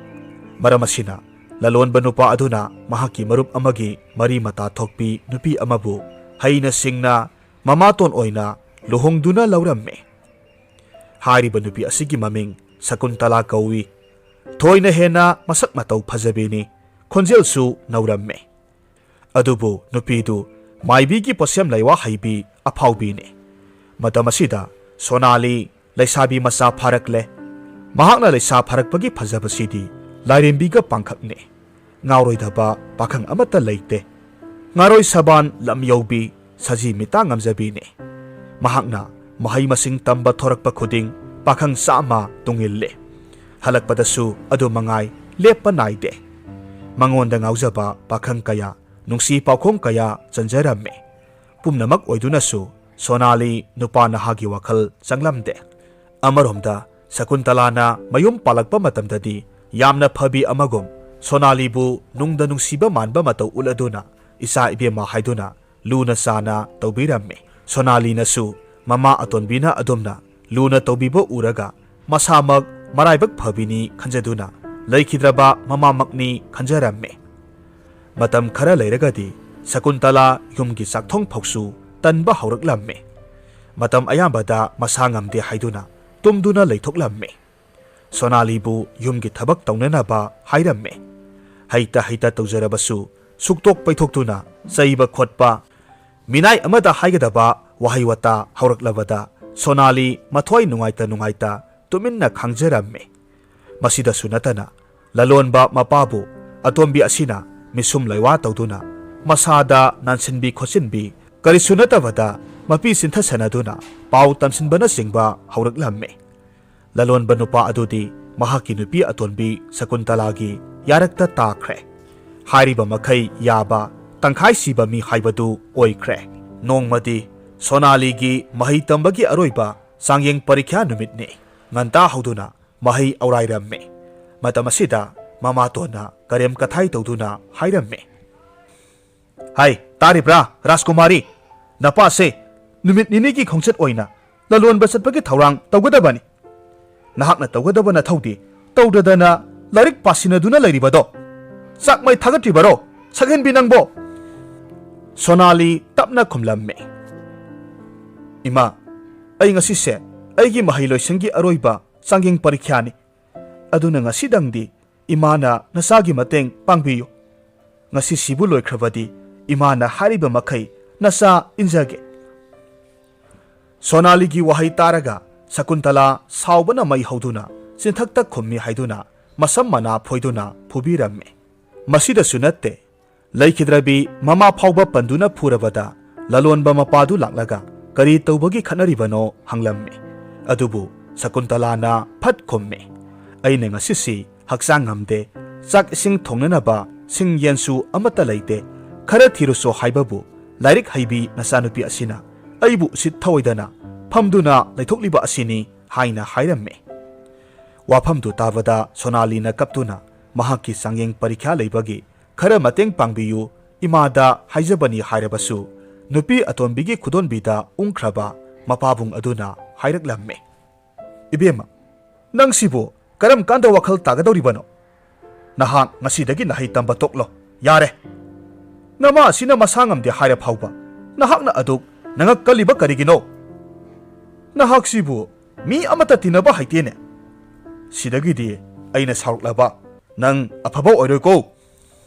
ꯃꯔꯝ ꯑꯁꯤꯅ ꯂꯂꯣꯟꯕ ꯅꯨꯄꯥ ꯑꯗꯨꯅ ꯃꯍꯥꯛꯀꯤ ꯃꯔꯨꯞ ꯑꯃꯒꯤ ꯃꯔꯤ ꯃꯇꯥ ꯊꯣꯛꯄꯤ ꯅꯨꯄꯤ ꯑꯃꯕꯨ ꯍꯩꯅ ꯁꯤꯡꯅ ꯃꯃꯥꯇꯣꯟ ꯑꯣꯏꯅ ꯂꯨꯍꯣꯡꯗꯨꯅ ꯂꯧꯔꯝꯃꯤ꯫ ꯍꯥꯏꯔꯤꯕ ꯅꯨꯄꯤ ꯑꯁꯤꯒꯤ ꯃꯃꯤꯡ ꯁꯀꯨꯟꯇꯂꯥ ꯀꯧꯏ꯫ ꯊꯣꯏꯅ ꯍꯦꯟꯅ ꯃꯁꯛ ꯃꯇꯧ ꯐꯖꯕꯤꯅꯤ, ꯈꯣꯟꯖꯦꯜꯁꯨ ꯅꯧꯔꯝꯃꯤ꯫ ꯑꯗꯨꯕꯨ ꯅꯨꯄꯤꯗꯨ ꯃꯥꯏꯕꯤꯒꯤ ꯄꯣꯠꯁꯦꯝ ꯂꯩꯋꯥ ꯍꯩꯕꯤ ꯑꯐꯥꯎꯕꯤꯅꯤ꯫ ꯃꯇꯝ ꯑꯁꯤꯗ ꯁꯣꯅꯥꯂꯤ ꯂꯩꯁꯥꯕꯤ ꯃꯆꯥ ꯐꯥꯔꯛꯂꯦ꯫ ꯃꯍꯥꯛꯅ ꯂꯩꯁꯥ ꯐꯥꯔꯛꯄꯒꯤ ꯐꯖꯕꯁꯤꯗꯤ ꯂꯥꯏꯔꯦꯝꯕꯤꯒ ꯄꯥꯡꯈꯛꯅꯤ꯫ ꯉꯥꯎꯔꯣꯏꯗꯕ ꯄꯥꯈꯪ ꯑꯃꯠꯇ ꯂꯩꯇꯦ꯫ ꯉꯥꯔꯣꯏ ꯁꯕꯥꯟ ꯂꯝ ꯌꯧꯕꯤ, ꯁꯖꯤ ꯃꯤꯇꯥ ꯉꯝꯖꯕꯤꯅꯤ꯫ ꯃꯍꯥꯛꯅ ꯃꯍꯩ ꯃꯁꯤꯡ ꯇꯝꯕ ꯊꯣꯔꯛꯄ ꯈꯨꯗꯤꯡ ꯄꯥꯈꯪ ꯆꯥꯝꯃ ꯇꯨꯡꯏꯜꯂꯤ꯫ ꯍꯜꯂꯛꯄꯗꯁꯨ ꯑꯗꯨ ꯃꯉꯥꯏ ꯂꯦꯞꯄ ꯅꯥꯏꯗꯦ꯫ ꯃꯉꯣꯟꯗ ꯉꯥꯎꯖꯕ ꯄꯥꯈꯪ ꯀꯌꯥ, ꯅꯨꯡꯁꯤ ꯄꯥꯎꯈꯣꯡ ꯀꯌꯥ ꯆꯟꯖꯔꯝꯃꯤ꯫ ꯄꯨꯝꯅꯃꯛ ꯑꯣꯏꯗꯨꯅꯁꯨ ꯁꯣꯅꯥꯂꯤ ꯅꯨꯄꯥ ꯅꯍꯥꯒꯤ ꯋꯥꯈꯜ ꯆꯪꯂꯝꯗꯦ꯫ ꯑꯃꯔꯣꯝꯗ ꯁꯀꯨꯟꯇꯂꯥꯅ ꯃꯌꯨꯝ ꯄꯥꯜꯂꯛꯄ ꯃꯇꯝꯗꯗꯤ ꯌꯥꯝꯅ ꯐꯕꯤ ꯑꯃꯒꯨꯝ, ꯁꯣꯅꯥꯂꯤꯕꯨ ꯅꯨꯡꯗ ꯅꯨꯡꯁꯤꯕ ꯃꯥꯟꯕ ꯃꯇꯧ ꯎꯠꯂꯗꯨꯅ ꯏꯆꯥ ꯏꯕꯦꯝꯃ ꯍꯥꯏꯗꯨꯅ ꯂꯨꯅ ꯆꯥꯅ ꯇꯧꯕꯤꯔꯝꯃꯤ꯫ ꯁꯣꯅꯥꯂꯤꯅꯁꯨ ꯃꯃꯥ ꯑꯇꯣꯟꯕꯤꯅ ꯑꯗꯨꯝꯅ ꯂꯨꯅ ꯇꯧꯕꯤꯕ ꯎꯔꯒ ꯃꯁꯥꯃꯛ ꯃꯔꯥꯏꯕꯛ ꯐꯕꯤꯅꯤ ꯈꯟꯖꯗꯨꯅ ꯂꯩꯈꯤꯗ꯭ꯔꯕ ꯃꯃꯥꯃꯛꯅꯤ ꯈꯟꯖꯔꯝꯃꯤ꯫ ꯃꯇꯝ ꯈꯔ ꯂꯩꯔꯒꯗꯤ ꯁꯀꯨꯟꯇꯂꯥ ꯌꯨꯝꯒꯤ ꯆꯥꯛꯊꯣꯡ ꯐꯥꯎꯁꯨ ꯇꯟꯕ ꯍꯧꯔꯛꯂꯝꯃꯤ꯫ ꯃꯇꯝ ꯑꯌꯥꯝꯕꯗ ꯃꯁꯥ ꯉꯝꯗꯦ ꯍꯥꯏꯗꯨꯅ ꯇꯨꯝꯗꯨꯅ ꯂꯩꯊꯣꯛꯂꯝꯃꯤ꯫ ꯁꯣꯅꯥꯂꯤꯕꯨ ꯌꯨꯝꯒꯤ ꯊꯕꯛ ꯇꯧꯅꯅꯕ ꯍꯥꯏꯔꯝꯃꯤ꯫ ꯍꯩꯇ ꯍꯩꯇ ꯇꯧꯖꯔꯕꯁꯨ ꯁꯨꯛꯇꯣꯛ ꯄꯩꯊꯣꯛꯇꯨꯅ ꯆꯩꯕ ꯈꯣꯠꯄ, ꯃꯤꯅꯥꯏ ꯑꯃꯗ ꯍꯥꯏꯒꯗꯕ ꯋꯥꯍꯩ ꯋꯥꯇꯥ ꯍꯧꯔꯛꯂꯕꯗ ꯁꯣꯅꯥꯂꯤ ꯃꯊ꯭ꯋꯥꯏ ꯅꯨꯡꯉꯥꯏꯇ ꯅꯨꯡꯉꯥꯏꯇ ꯇꯨꯃꯤꯟꯅ ꯈꯥꯡꯖꯔꯝꯃꯤ꯫ ꯃꯁꯤꯗꯁꯨ ꯅꯠꯇꯅ ꯂꯂꯣꯟꯕ ꯃꯄꯥꯕꯨ ꯑꯇꯣꯝꯕꯤ ꯑꯁꯤꯅ ꯃꯤꯁꯨꯝ ꯂꯩꯋꯥ ꯇꯧꯗꯨꯅ ꯃꯁꯥꯗ ꯅꯥꯟꯁꯤꯟꯕꯤ ꯈꯣꯠꯆꯤꯟꯕꯤ, ꯀꯔꯤꯁꯨ ꯅꯠꯇꯕꯗ ꯃꯄꯤ ꯆꯤꯟꯊꯁꯅꯗꯨꯅ ꯄꯥꯎ ꯇꯝꯁꯤꯟꯕꯅꯆꯤꯡꯕ ꯍꯧꯔꯛꯂꯝꯃꯤ꯫ ꯂꯂꯣꯟꯕ ꯅꯨꯄꯥ ꯑꯗꯨꯗꯤ ꯃꯍꯥꯛꯀꯤ ꯅꯨꯄꯤ ꯑꯇꯣꯟꯕꯤ ꯁꯀꯨꯟꯇꯂꯥꯒꯤ ꯌꯥꯔꯛꯇ ꯇꯥꯈ꯭ꯔꯦ꯫ ꯍꯥꯏꯔꯤꯕ ꯃꯈꯩ ꯌꯥꯕ, ꯇꯪꯈꯥꯏ ꯁꯤꯕ ꯃꯤ ꯍꯥꯏꯕꯗꯨ ꯑꯣꯏꯈ꯭ꯔꯦ꯫ ꯅꯣꯡꯃꯗꯤ ꯁꯣꯅꯥꯂꯤꯒꯤ ꯃꯍꯩ ꯇꯝꯕꯒꯤ ꯑꯔꯣꯏꯕ ꯆꯥꯡꯌꯦꯡ ꯄꯔꯤꯈ꯭ꯌꯥ ꯅꯨꯃꯤꯠꯅꯤ꯫ ꯉꯟꯇꯥ ꯍꯧꯗꯨꯅ ꯃꯍꯩ ꯑꯧꯔꯥꯏꯔꯝꯃꯤ꯫ ꯃꯇꯝ ꯑꯁꯤꯗ ꯃꯃꯥꯇꯣꯟꯅ ꯀꯔꯦꯝ ꯀꯊꯥꯏ ꯇꯧꯗꯨꯅ ꯍꯥꯏꯔꯝꯃꯤ, "ꯍꯥꯏ, ꯇꯥꯔꯤꯕ꯭ꯔꯥ, ꯔꯥꯖꯀꯨꯃꯥꯔꯤ? ꯅꯄꯥꯁꯦ ꯅꯨꯃꯤꯠ ꯅꯤꯅꯤꯒꯤ ꯈꯣꯡꯆꯠ ꯑꯣꯏꯅ ꯂꯂꯣꯟꯕ ꯆꯠꯄꯒꯤ ꯊꯧꯔꯥꯡ ꯇꯧꯒꯗꯕꯅꯤ꯫ ꯅꯍꯥꯛꯅ ꯇꯧꯒꯗꯕ ꯅꯊꯧꯗꯤ ꯇꯧꯗꯗꯅ ꯂꯥꯏꯔꯤꯛ ꯄꯥꯁꯤꯟꯅꯗꯨꯅ ꯂꯩꯔꯤꯕꯗꯣ꯫ ꯆꯥꯛ ꯃꯩ ꯊꯥꯒꯠꯇ꯭ꯔꯤꯕꯔꯣ, ꯁꯛꯍꯦꯟꯕꯤ ꯅꯪꯕꯣ?" ꯁꯣꯅꯥꯂꯤ ꯇꯞꯅ ꯈꯨꯝꯂꯝꯃꯤ, "ꯏꯃꯥ, ꯑꯩ ꯉꯁꯤꯁꯦ ꯑꯩꯒꯤ ꯃꯍꯩ ꯂꯣꯏꯁꯪꯒꯤ ꯑꯔꯣꯏꯕ ꯆꯥꯡꯌꯦꯡ ꯄꯔꯤꯈ꯭ꯌꯥꯅꯤ꯫ ꯑꯗꯨꯅ ꯉꯁꯤꯗꯪꯗꯤ ꯏꯃꯥꯅ ꯅꯆꯥꯒꯤ ꯃꯇꯦꯡ ꯄꯥꯡꯕꯤꯌꯨ꯫ ꯉꯁꯤꯁꯤꯕꯨ ꯂꯣꯏꯈ꯭ꯔꯕꯗꯤ ꯏꯃꯥꯅ ꯍꯥꯏꯔꯤꯕ ꯃꯈꯩ ꯅꯆꯥ ꯏꯟꯖꯒꯦ꯫" ꯁꯣꯅꯥꯂꯤꯒꯤ ꯋꯥꯍꯩ ꯇꯥꯔꯒ ꯁꯀꯨꯟꯇꯂꯥ ꯁꯥꯎꯕꯅ ꯃꯩ ꯍꯧꯗꯨꯅ ꯆꯤꯟꯊꯛꯇ ꯈꯨꯝꯃꯤ ꯍꯥꯏꯗꯨꯅ ꯃꯁꯝ ꯃꯅꯥ ꯐꯣꯏꯗꯨꯅ ꯐꯨꯕꯤꯔꯝꯃꯤ꯫ ꯃꯁꯤꯗꯁꯨ ꯅꯠꯇꯦ, ꯂꯩꯈꯤꯗ꯭ꯔꯕꯤ ꯃꯃꯥ ꯐꯥꯎꯕ ꯄꯟꯗꯨꯅ ꯐꯨꯔꯕꯗ ꯂꯂꯣꯟꯕ ꯃꯄꯥꯗꯨ ꯂꯥꯛꯂꯒ ꯀꯔꯤ ꯇꯧꯕꯒꯤ ꯈꯠꯅꯔꯤꯕꯅꯣ ꯍꯪꯂꯝꯃꯤ꯫ ꯑꯗꯨꯕꯨ ꯁꯀꯨꯟꯇꯂꯥꯅ ꯐꯠ ꯈꯨꯝꯃꯤ, "ꯑꯩꯅ ꯉꯁꯤꯁꯤ ꯍꯛꯆꯥꯡ ꯉꯝꯗꯦ, ꯆꯥꯛ ꯏꯁꯤꯡ ꯊꯣꯡꯅꯅꯕ ꯁꯤꯡ ꯌꯦꯟꯁꯨ ꯑꯃꯠꯇ ꯂꯩꯇꯦ, ꯈꯔ ꯊꯤꯔꯨꯁꯣ ꯍꯥꯏꯕꯕꯨ ꯂꯥꯏꯔꯤꯛ ꯍꯩꯕꯤ ꯅꯆꯥꯅꯨꯄꯤ ꯑꯁꯤꯅ ꯑꯩꯕꯨ ꯎꯁꯤꯠ ꯊꯑꯣꯏꯗꯅ ꯐꯝꯗꯨꯅ ꯂꯩꯊꯣꯛꯂꯤꯕ ꯑꯁꯤꯅꯤ" ꯍꯥꯏꯅ ꯍꯥꯏꯔꯝꯃꯤ꯫ ꯋꯥꯐꯝꯗꯨ ꯇꯥꯕꯗ ꯁꯣꯅꯥꯂꯤꯅ ꯀꯞꯇꯨꯅ ꯃꯍꯥꯛꯀꯤ ꯆꯥꯡꯌꯦꯡ ꯄꯔꯤꯈ꯭ꯌꯥ ꯂꯩꯕꯒꯤ ꯈꯔ ꯃꯇꯦꯡ ꯄꯥꯡꯕꯤꯌꯨ, ꯏꯃꯥꯗ ꯍꯥꯏꯖꯕꯅꯤ" ꯍꯥꯏꯔꯕꯁꯨ, ꯅꯨꯄꯤ ꯑꯇꯣꯝꯕꯤꯒꯤ ꯈꯨꯗꯣꯟꯕꯤꯗ ꯎꯪꯈ꯭ꯔꯕ ꯃꯄꯥꯕꯨꯡ ꯑꯗꯨꯅ ꯍꯥꯏꯔꯛꯂꯝꯃꯤ, "ꯏꯕꯦꯝꯃ, ꯅꯪꯁꯤꯕꯨ ꯀꯔꯝ ꯀꯥꯟꯗ ꯋꯥꯈꯜ ꯇꯥꯒꯗꯧꯔꯤꯕꯅꯣ? ꯅꯍꯥꯛ ꯉꯁꯤꯗꯒꯤ ꯅꯍꯩ ꯇꯝꯕ ꯇꯣꯛꯂꯣ꯫ ꯌꯥꯔꯦ꯫ ꯅꯃꯥ ꯑꯁꯤꯅ ꯃꯁꯥ ꯉꯝꯗꯦ ꯍꯥꯏꯔ ꯐꯥꯎꯕ ꯅꯍꯥꯛꯅ ꯑꯗꯨꯛ ꯅꯉꯛ ꯀꯜꯂꯤꯕ ꯀꯔꯤꯒꯤꯅꯣ? ꯅꯍꯥꯛꯁꯤꯕꯨ ꯃꯤ ꯑꯃꯠꯇ ꯇꯤꯟꯅꯕ ꯍꯩꯇꯦꯅꯦ꯫ ꯁꯤꯗꯒꯤꯗꯤ ꯑꯩꯅ ꯁꯥꯎꯔꯛꯂꯕ ꯅꯪ ꯑꯐꯕ ꯑꯣꯏꯔꯣꯏꯀꯣ"꯫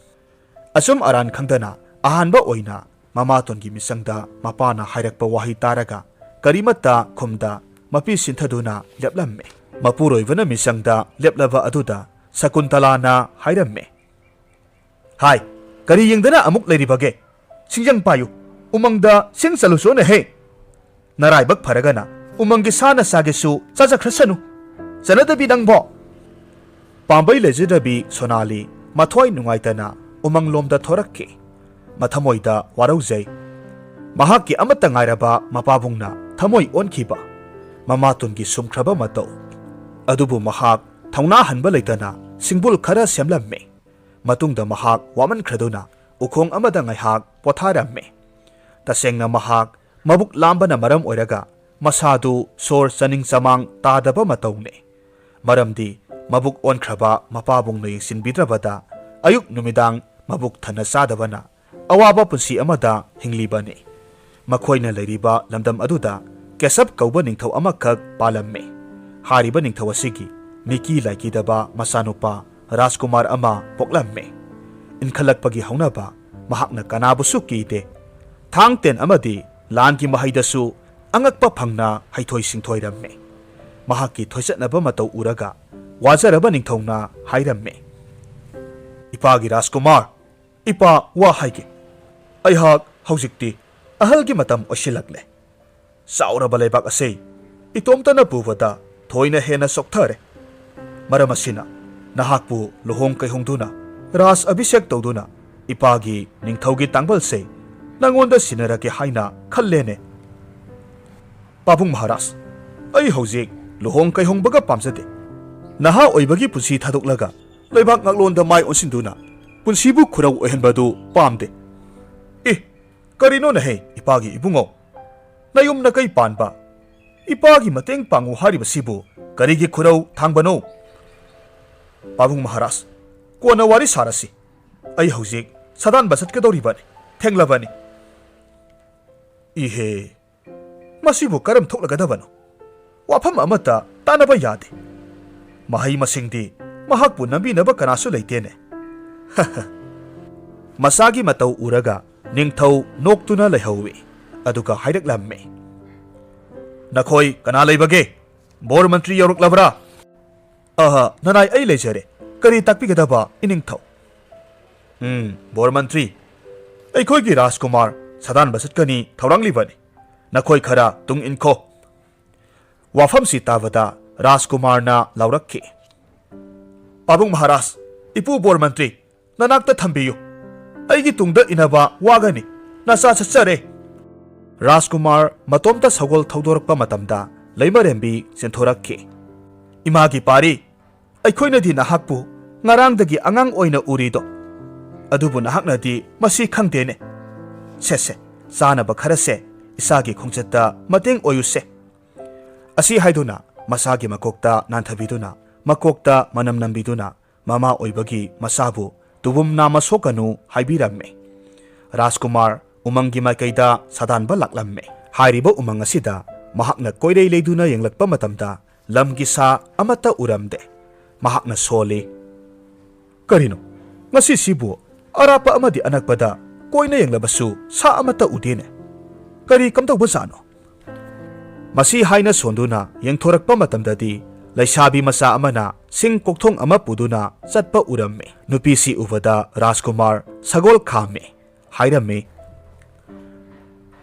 ꯑꯆꯨꯝ ꯑꯔꯥꯟ ꯈꯪꯗꯅ ꯑꯍꯥꯟꯕ ꯑꯣꯏꯅ ꯃꯃꯥꯇꯣꯟꯒꯤ ꯃꯤꯆꯪꯗ ꯃꯄꯥꯅ ꯍꯥꯏꯔꯛꯄ ꯋꯥꯍꯩ ꯇꯥꯔꯒ ꯀꯔꯤꯃꯠꯇ ꯈꯨꯝꯗ ꯃꯄꯤ ꯁꯤꯟꯊꯗꯨꯅ ꯂꯦꯞꯂꯝꯃꯤ꯫ ꯃꯄꯨꯔꯣꯏꯕꯅ ꯃꯤꯆꯪꯗ ꯂꯦꯞꯂꯕ ꯑꯗꯨꯗ ꯁꯀꯨꯟꯇꯂꯥꯅ ꯍꯥꯏꯔꯝꯃꯤ, "ꯍꯥꯏ, ꯀꯔꯤ ꯌꯦꯡꯗꯅ ꯑꯃꯨꯛ ꯂꯩꯔꯤꯕꯒꯦ? ꯁꯤꯡꯖꯪ ꯄꯥꯏꯌꯨ, ꯎꯃꯪꯗ ꯁꯤꯡ ꯆꯠꯂꯨꯆꯣꯅꯦꯍꯦ꯫ ꯅꯔꯥꯏꯕꯛ ꯐꯔꯒꯅ ꯎꯃꯪꯒꯤ ꯁꯥꯅ ꯆꯥꯒꯦꯁꯨ ꯆꯥꯖꯈ꯭ꯔꯁꯅꯨ꯫ ꯆꯠꯅꯗꯕꯤ ꯅꯪꯕꯣ!" ꯄꯥꯝꯕꯩ ꯂꯩꯖꯗ꯭ꯔꯕꯤ ꯁꯣꯅꯥꯂꯤ ꯃꯊ꯭ꯋꯥꯏ ꯅꯨꯡꯉꯥꯏꯇꯅ ꯎꯃꯪꯂꯣꯝꯗ ꯊꯣꯔꯛꯈꯤ꯫ ꯃꯊꯃꯣꯏꯗ ꯋꯥꯔꯧꯖꯩ꯫ ꯃꯍꯥꯛꯀꯤ ꯑꯃꯠꯇ ꯉꯥꯏꯔꯕ ꯃꯄꯥꯕꯨꯡꯅ ꯊꯃꯣꯏ ꯑꯣꯟꯈꯤꯕ ꯃꯃꯥꯇꯣꯟꯒꯤ ꯁꯨꯝꯈ꯭ꯔꯕ ꯃꯇꯧ ꯑꯗꯨꯕꯨ ꯃꯍꯥꯛ ꯊꯧꯅꯥ ꯍꯟꯕ ꯂꯩꯇꯅ ꯁꯤꯡꯕꯨꯜ ꯈꯔ ꯁꯦꯝꯂꯝꯃꯤ꯫ ꯃꯇꯨꯡꯗ ꯃꯍꯥꯛ ꯋꯥꯃꯟꯈ꯭ꯔꯗꯨꯅ ꯎꯈꯣꯡ ꯑꯃꯗ ꯉꯥꯏꯍꯥꯛ ꯄꯣꯊꯥꯔꯝꯃꯤ꯫ ꯇꯁꯦꯡꯅ ꯃꯍꯥꯛ ꯃꯕꯨꯛ ꯂꯥꯝꯕꯅ ꯃꯔꯝ ꯑꯣꯏꯔꯒ ꯃꯁꯥꯗꯨ ꯁꯣꯔ ꯆꯥꯅꯤꯡ ꯆꯃꯥꯡ ꯇꯥꯗꯕ ꯃꯇꯧꯅꯤ꯫ ꯃꯔꯝꯗꯤ ꯃꯕꯨꯛ ꯑꯣꯟꯈ꯭ꯔꯕ ꯃꯄꯥꯕꯨꯡꯅ ꯌꯦꯡꯁꯤꯟꯕꯤꯗ꯭ꯔꯕꯗ ꯑꯌꯨꯛ ꯅꯨꯃꯤꯗꯥꯡ ꯃꯕꯨꯛ ꯊꯟꯅ ꯆꯥꯗꯕꯅ ꯑꯋꯥꯕ ꯄꯨꯟꯁꯤ ꯑꯃꯗ ꯍꯤꯡꯂꯤꯕꯅꯤ꯫ ꯃꯈꯣꯏꯅ ꯂꯩꯔꯤꯕ ꯂꯝꯗꯝ ꯑꯗꯨꯗ ꯀꯦꯁꯞ ꯀꯧꯕ ꯅꯤꯡꯊꯧ ꯑꯃꯈꯛ ꯄꯥꯜꯂꯝꯃꯤ꯫ ꯍꯥꯏꯔꯤꯕ ꯅꯤꯡꯊꯧ ꯑꯁꯤꯒꯤ ꯃꯤꯀꯤ ꯂꯥꯏꯀꯤꯗꯕ ꯃꯆꯥꯅꯨꯄꯥ ꯔꯥꯖꯀꯨꯃꯥꯔ ꯑꯃ ꯄꯣꯛꯂꯝꯃꯤ꯫ ꯏꯟꯈꯠꯂꯛꯄꯒꯤ ꯍꯧꯅꯕ ꯃꯍꯥꯛꯅ ꯀꯅꯥꯕꯨꯁꯨ ꯀꯤꯗꯦ꯫ ꯊꯥꯡ ꯇꯦꯟ ꯑꯃꯗꯤ ꯂꯥꯟꯒꯤ ꯃꯍꯩꯗꯁꯨ ꯑꯉꯛꯄ ꯐꯪꯅ ꯍꯩꯊꯣꯏ ꯁꯤꯡꯊꯣꯏꯔꯝꯃꯤ꯫ ꯃꯍꯥꯛꯀꯤ ꯊꯣꯏꯆꯠꯅꯕ ꯃꯇꯧ ꯎꯔꯒ ꯋꯥꯖꯔꯕ ꯅꯤꯡꯊꯧꯅ ꯍꯥꯏꯔꯝꯃꯤ, "ꯏꯄꯥꯒꯤ ꯔꯥꯖꯀꯨꯃꯥꯔ, ꯏꯄꯥ, ꯋꯥ ꯍꯥꯏꯒꯦ꯫ ꯑꯩꯍꯥꯛ ꯍꯧꯖꯤꯛꯇꯤ ꯑꯍꯜꯒꯤ ꯃꯇꯝ ꯑꯣꯏꯁꯤꯜꯂꯛꯂꯦ꯫ ꯆꯥꯎꯔꯕ ꯂꯩꯕꯥꯛ ꯑꯁꯤ ꯏꯇꯣꯝꯇꯅ ꯄꯨꯕꯗ ꯊꯣꯏꯅ ꯍꯦꯟꯅ ꯆꯣꯛꯊꯔꯦ꯫ ꯃꯔꯝ ꯑꯁꯤꯅ ꯅꯍꯥꯛꯄꯨ ꯂꯨꯍꯣꯡ ꯀꯩꯍꯣꯡꯗꯨꯅ ꯔꯥꯖ ꯑꯚꯤꯁꯦꯛ ꯇꯧꯗꯨꯅ ꯏꯄꯥꯒꯤ ꯅꯤꯡꯊꯧꯒꯤ ꯇꯥꯡꯕꯜꯁꯦ ꯅꯉꯣꯟꯗ ꯁꯤꯟꯅꯔꯒꯦ ꯍꯥꯏꯅ ꯈꯜꯂꯦꯅꯦ"꯫ "ꯄꯥꯕꯨꯡ ꯃꯍꯥꯔꯥꯖ, ꯑꯩ ꯍꯧꯖꯤꯛ ꯂꯨꯍꯣꯡ ꯀꯩꯍꯣꯡꯕꯒ ꯄꯥꯝꯖꯗꯦ꯫ ꯅꯍꯥ ꯑꯣꯏꯕꯒꯤ ꯄꯨꯟꯁꯤ ꯊꯥꯗꯣꯛꯂꯒ ꯂꯩꯕꯥꯛ ꯉꯥꯛꯂꯣꯟꯗ ꯃꯥꯏ ꯑꯣꯟꯁꯤꯟꯗꯨꯅ ꯄꯨꯟꯁꯤꯕꯨ ꯈꯨꯔꯧ ꯑꯣꯏꯍꯟꯕꯗꯨ ꯄꯥꯝꯗꯦ꯫ ꯑꯦ, ꯀꯔꯤꯅꯣꯅꯍꯦ, ꯏꯄꯥꯒꯤ ꯏꯕꯨꯡꯉꯣ? ꯅꯌꯨꯝ ꯅꯀꯩ ꯄꯥꯟꯕ, ꯏꯄꯥꯒꯤ ꯃꯇꯦꯡ ꯄꯥꯡꯉꯨ ꯍꯥꯏꯔꯤꯕꯁꯤꯕꯨ ꯀꯔꯤꯒꯤ ꯈꯨꯔꯧ ꯊꯥꯡꯕꯅꯣ? ꯄꯥꯕꯨꯡ ꯃꯍꯥꯔꯥꯖ, ꯀꯣꯟꯅ ꯋꯥꯔꯤ ꯁꯥꯔꯁꯤ꯫ ꯑꯩ ꯍꯧꯖꯤꯛ ꯁꯥꯗꯥꯟꯕ ꯆꯠꯀꯗꯧꯔꯤꯕꯅꯤ, ꯊꯦꯡꯂꯕꯅꯤ꯫ ꯏꯍꯦ, ꯃꯁꯤꯕꯨ ꯀꯔꯝ ꯊꯣꯛꯂꯒꯗꯕꯅꯣ? ꯋꯥꯐꯝ ꯑꯃꯠꯇ ꯇꯥꯟꯅꯕ ꯌꯥꯗꯦ꯫ ꯃꯍꯩ ꯃꯁꯤꯡꯗꯤ ꯃꯍꯥꯛꯄꯨ ꯅꯝꯕꯤꯅꯕ ꯀꯅꯥꯁꯨ ꯂꯩꯇꯦꯅꯦ꯫ ꯃꯆꯥꯒꯤ ꯃꯇꯧ ꯎꯔꯒ ꯅꯤꯡꯊꯧ ꯅꯣꯛꯇꯨꯅ ꯂꯩꯍꯧꯏ꯫ ꯑꯗꯨꯒ ꯍꯥꯏꯔꯛꯂꯝꯃꯤ, "ꯅꯈꯣꯏ ꯀꯅꯥ ꯂꯩꯕꯒꯦ? ꯕꯣꯔ ꯃꯟꯇ꯭ꯔꯤ ꯌꯧꯔꯛꯂꯕ꯭ꯔꯥ?" "ꯑꯍ, ꯅꯅꯥꯏ ꯑꯩ ꯂꯩꯖꯔꯦ꯫ ꯀꯔꯤ ꯇꯥꯛꯄꯤꯒꯗꯕ, ꯏꯅꯤꯡꯊꯧ?" "ꯎꯝ, ꯕꯣꯔ ꯃꯟꯇ꯭ꯔꯤ, ꯑꯩꯈꯣꯏꯒꯤ ꯔꯥꯖꯀꯨꯃꯥꯔ ꯁꯥꯗꯥꯟꯕ ꯆꯠꯀꯅꯤ ꯊꯧꯔꯥꯡꯂꯤꯕꯅꯤ꯫ ꯅꯈꯣꯏ ꯈꯔ ꯇꯨꯡ ꯏꯟꯈꯣ꯫" ꯋꯥꯐꯝꯁꯤ ꯇꯥꯕꯗ ꯔꯥꯖꯀꯨꯃꯥꯔꯅ ꯂꯥꯎꯔꯛꯈꯤ, "ꯄꯥꯕꯨꯡ ꯃꯍꯥꯔꯥꯖ, ꯏꯄꯨ ꯕꯣꯔ ꯃꯟꯇ꯭ꯔꯤ, ꯅꯅꯥꯛꯇ ꯊꯝꯕꯤꯌꯨ꯫ ꯑꯩꯒꯤ ꯇꯨꯡꯗ ꯏꯟꯅꯕ ꯋꯥꯒꯅꯤ꯫ ꯅꯆꯥ ꯆꯠꯆꯔꯦ꯫" ꯔꯥꯖꯀꯨꯃꯥꯔ ꯃꯇꯣꯝꯇ ꯁꯒꯣꯜ ꯊꯧꯗꯣꯔꯛꯄ ꯃꯇꯝꯗ ꯂꯩꯃꯔꯦꯝꯕꯤ ꯆꯦꯟꯊꯣꯔꯛꯈꯤ꯫ "ꯏꯃꯥꯒꯤ ꯄꯥꯔꯤ, ꯑꯩꯈꯣꯏꯅꯗꯤ ꯅꯍꯥꯛꯄꯨ ꯉꯔꯥꯡꯗꯒꯤ ꯑꯉꯥꯡ ꯑꯣꯏꯅ ꯎꯔꯤꯗꯣ, ꯑꯗꯨꯕꯨ ꯅꯍꯥꯛꯅꯗꯤ ꯃꯁꯤ ꯈꯪꯗꯦꯅꯦ꯫ ꯁꯦ ꯁꯦ, ꯆꯥꯅꯕ ꯈꯔꯁꯦ ꯏꯆꯥꯒꯤ ꯈꯣꯡꯆꯠꯇ ꯃꯇꯦꯡ ꯑꯣꯏꯌꯨꯁꯦ꯫" ꯑꯁꯤ ꯍꯥꯏꯗꯨꯅ ꯃꯆꯥꯒꯤ ꯃꯀꯣꯛꯇ ꯅꯥꯟꯊꯕꯤꯗꯨꯅ, ꯃꯀꯣꯛꯇ ꯃꯅꯝ ꯅꯝꯕꯤꯗꯨꯅ, ꯃꯃꯥ ꯑꯣꯏꯕꯒꯤ ꯃꯆꯥꯕꯨ ꯇꯨꯕꯨꯝ ꯅꯥꯝꯃ ꯁꯣꯛꯀꯅꯨ ꯍꯥꯏꯕꯤꯔꯝꯃꯤ꯫ ꯔꯥꯖꯀꯨꯃꯥꯔ ꯎꯃꯪꯒꯤ ꯃꯥꯏꯀꯩꯗ ꯁꯥꯗꯥꯟꯕ ꯂꯥꯛꯂꯝꯃꯤ꯫ ꯍꯥꯏꯔꯤꯕ ꯎꯃꯪ ꯑꯁꯤꯗ ꯃꯍꯥꯛꯅ ꯀꯣꯏꯔꯩ ꯂꯩꯗꯨꯅ ꯌꯦꯡꯂꯛꯄ ꯃꯇꯝꯗ ꯂꯝꯒꯤ ꯁꯥ ꯑꯃꯠꯇ ꯎꯔꯝꯗꯦ꯫ ꯃꯍꯥꯛꯅ ꯁꯣꯜꯂꯤ, "ꯀꯔꯤꯅꯣ? ꯉꯁꯤꯁꯤꯕꯨ ꯑꯔꯥꯞꯄ ꯑꯃꯗꯤ ꯑꯅꯛꯄꯗ ꯀꯣꯏꯅ ꯌꯦꯡꯂꯕꯁꯨ ꯁꯥ ꯑꯃꯠꯇ ꯎꯗꯦꯅꯦ꯫ ꯀꯔꯤ ꯀꯝꯗꯧꯕꯖꯥꯠꯅꯣ?" ꯃꯁꯤ ꯍꯥꯏꯅ ꯁꯣꯟꯗꯨꯅ ꯌꯦꯡꯊꯣꯔꯛꯄ ꯃꯇꯝꯗꯗꯤ ꯂꯩꯁꯥꯕꯤ ꯃꯆꯥ ꯑꯃꯅ ꯁꯤꯡ ꯀꯣꯛꯊꯣꯡ ꯑꯃ ꯄꯨꯗꯨꯅ ꯆꯠꯄ ꯎꯔꯝꯃꯤ꯫ ꯅꯨꯄꯤꯁꯤ ꯎꯕꯗ ꯔꯥꯖꯀꯨꯃꯥꯔ ꯁꯒꯣꯜ ꯈꯥꯝꯃꯤ꯫ ꯍꯥꯏꯔꯝꯃꯤ,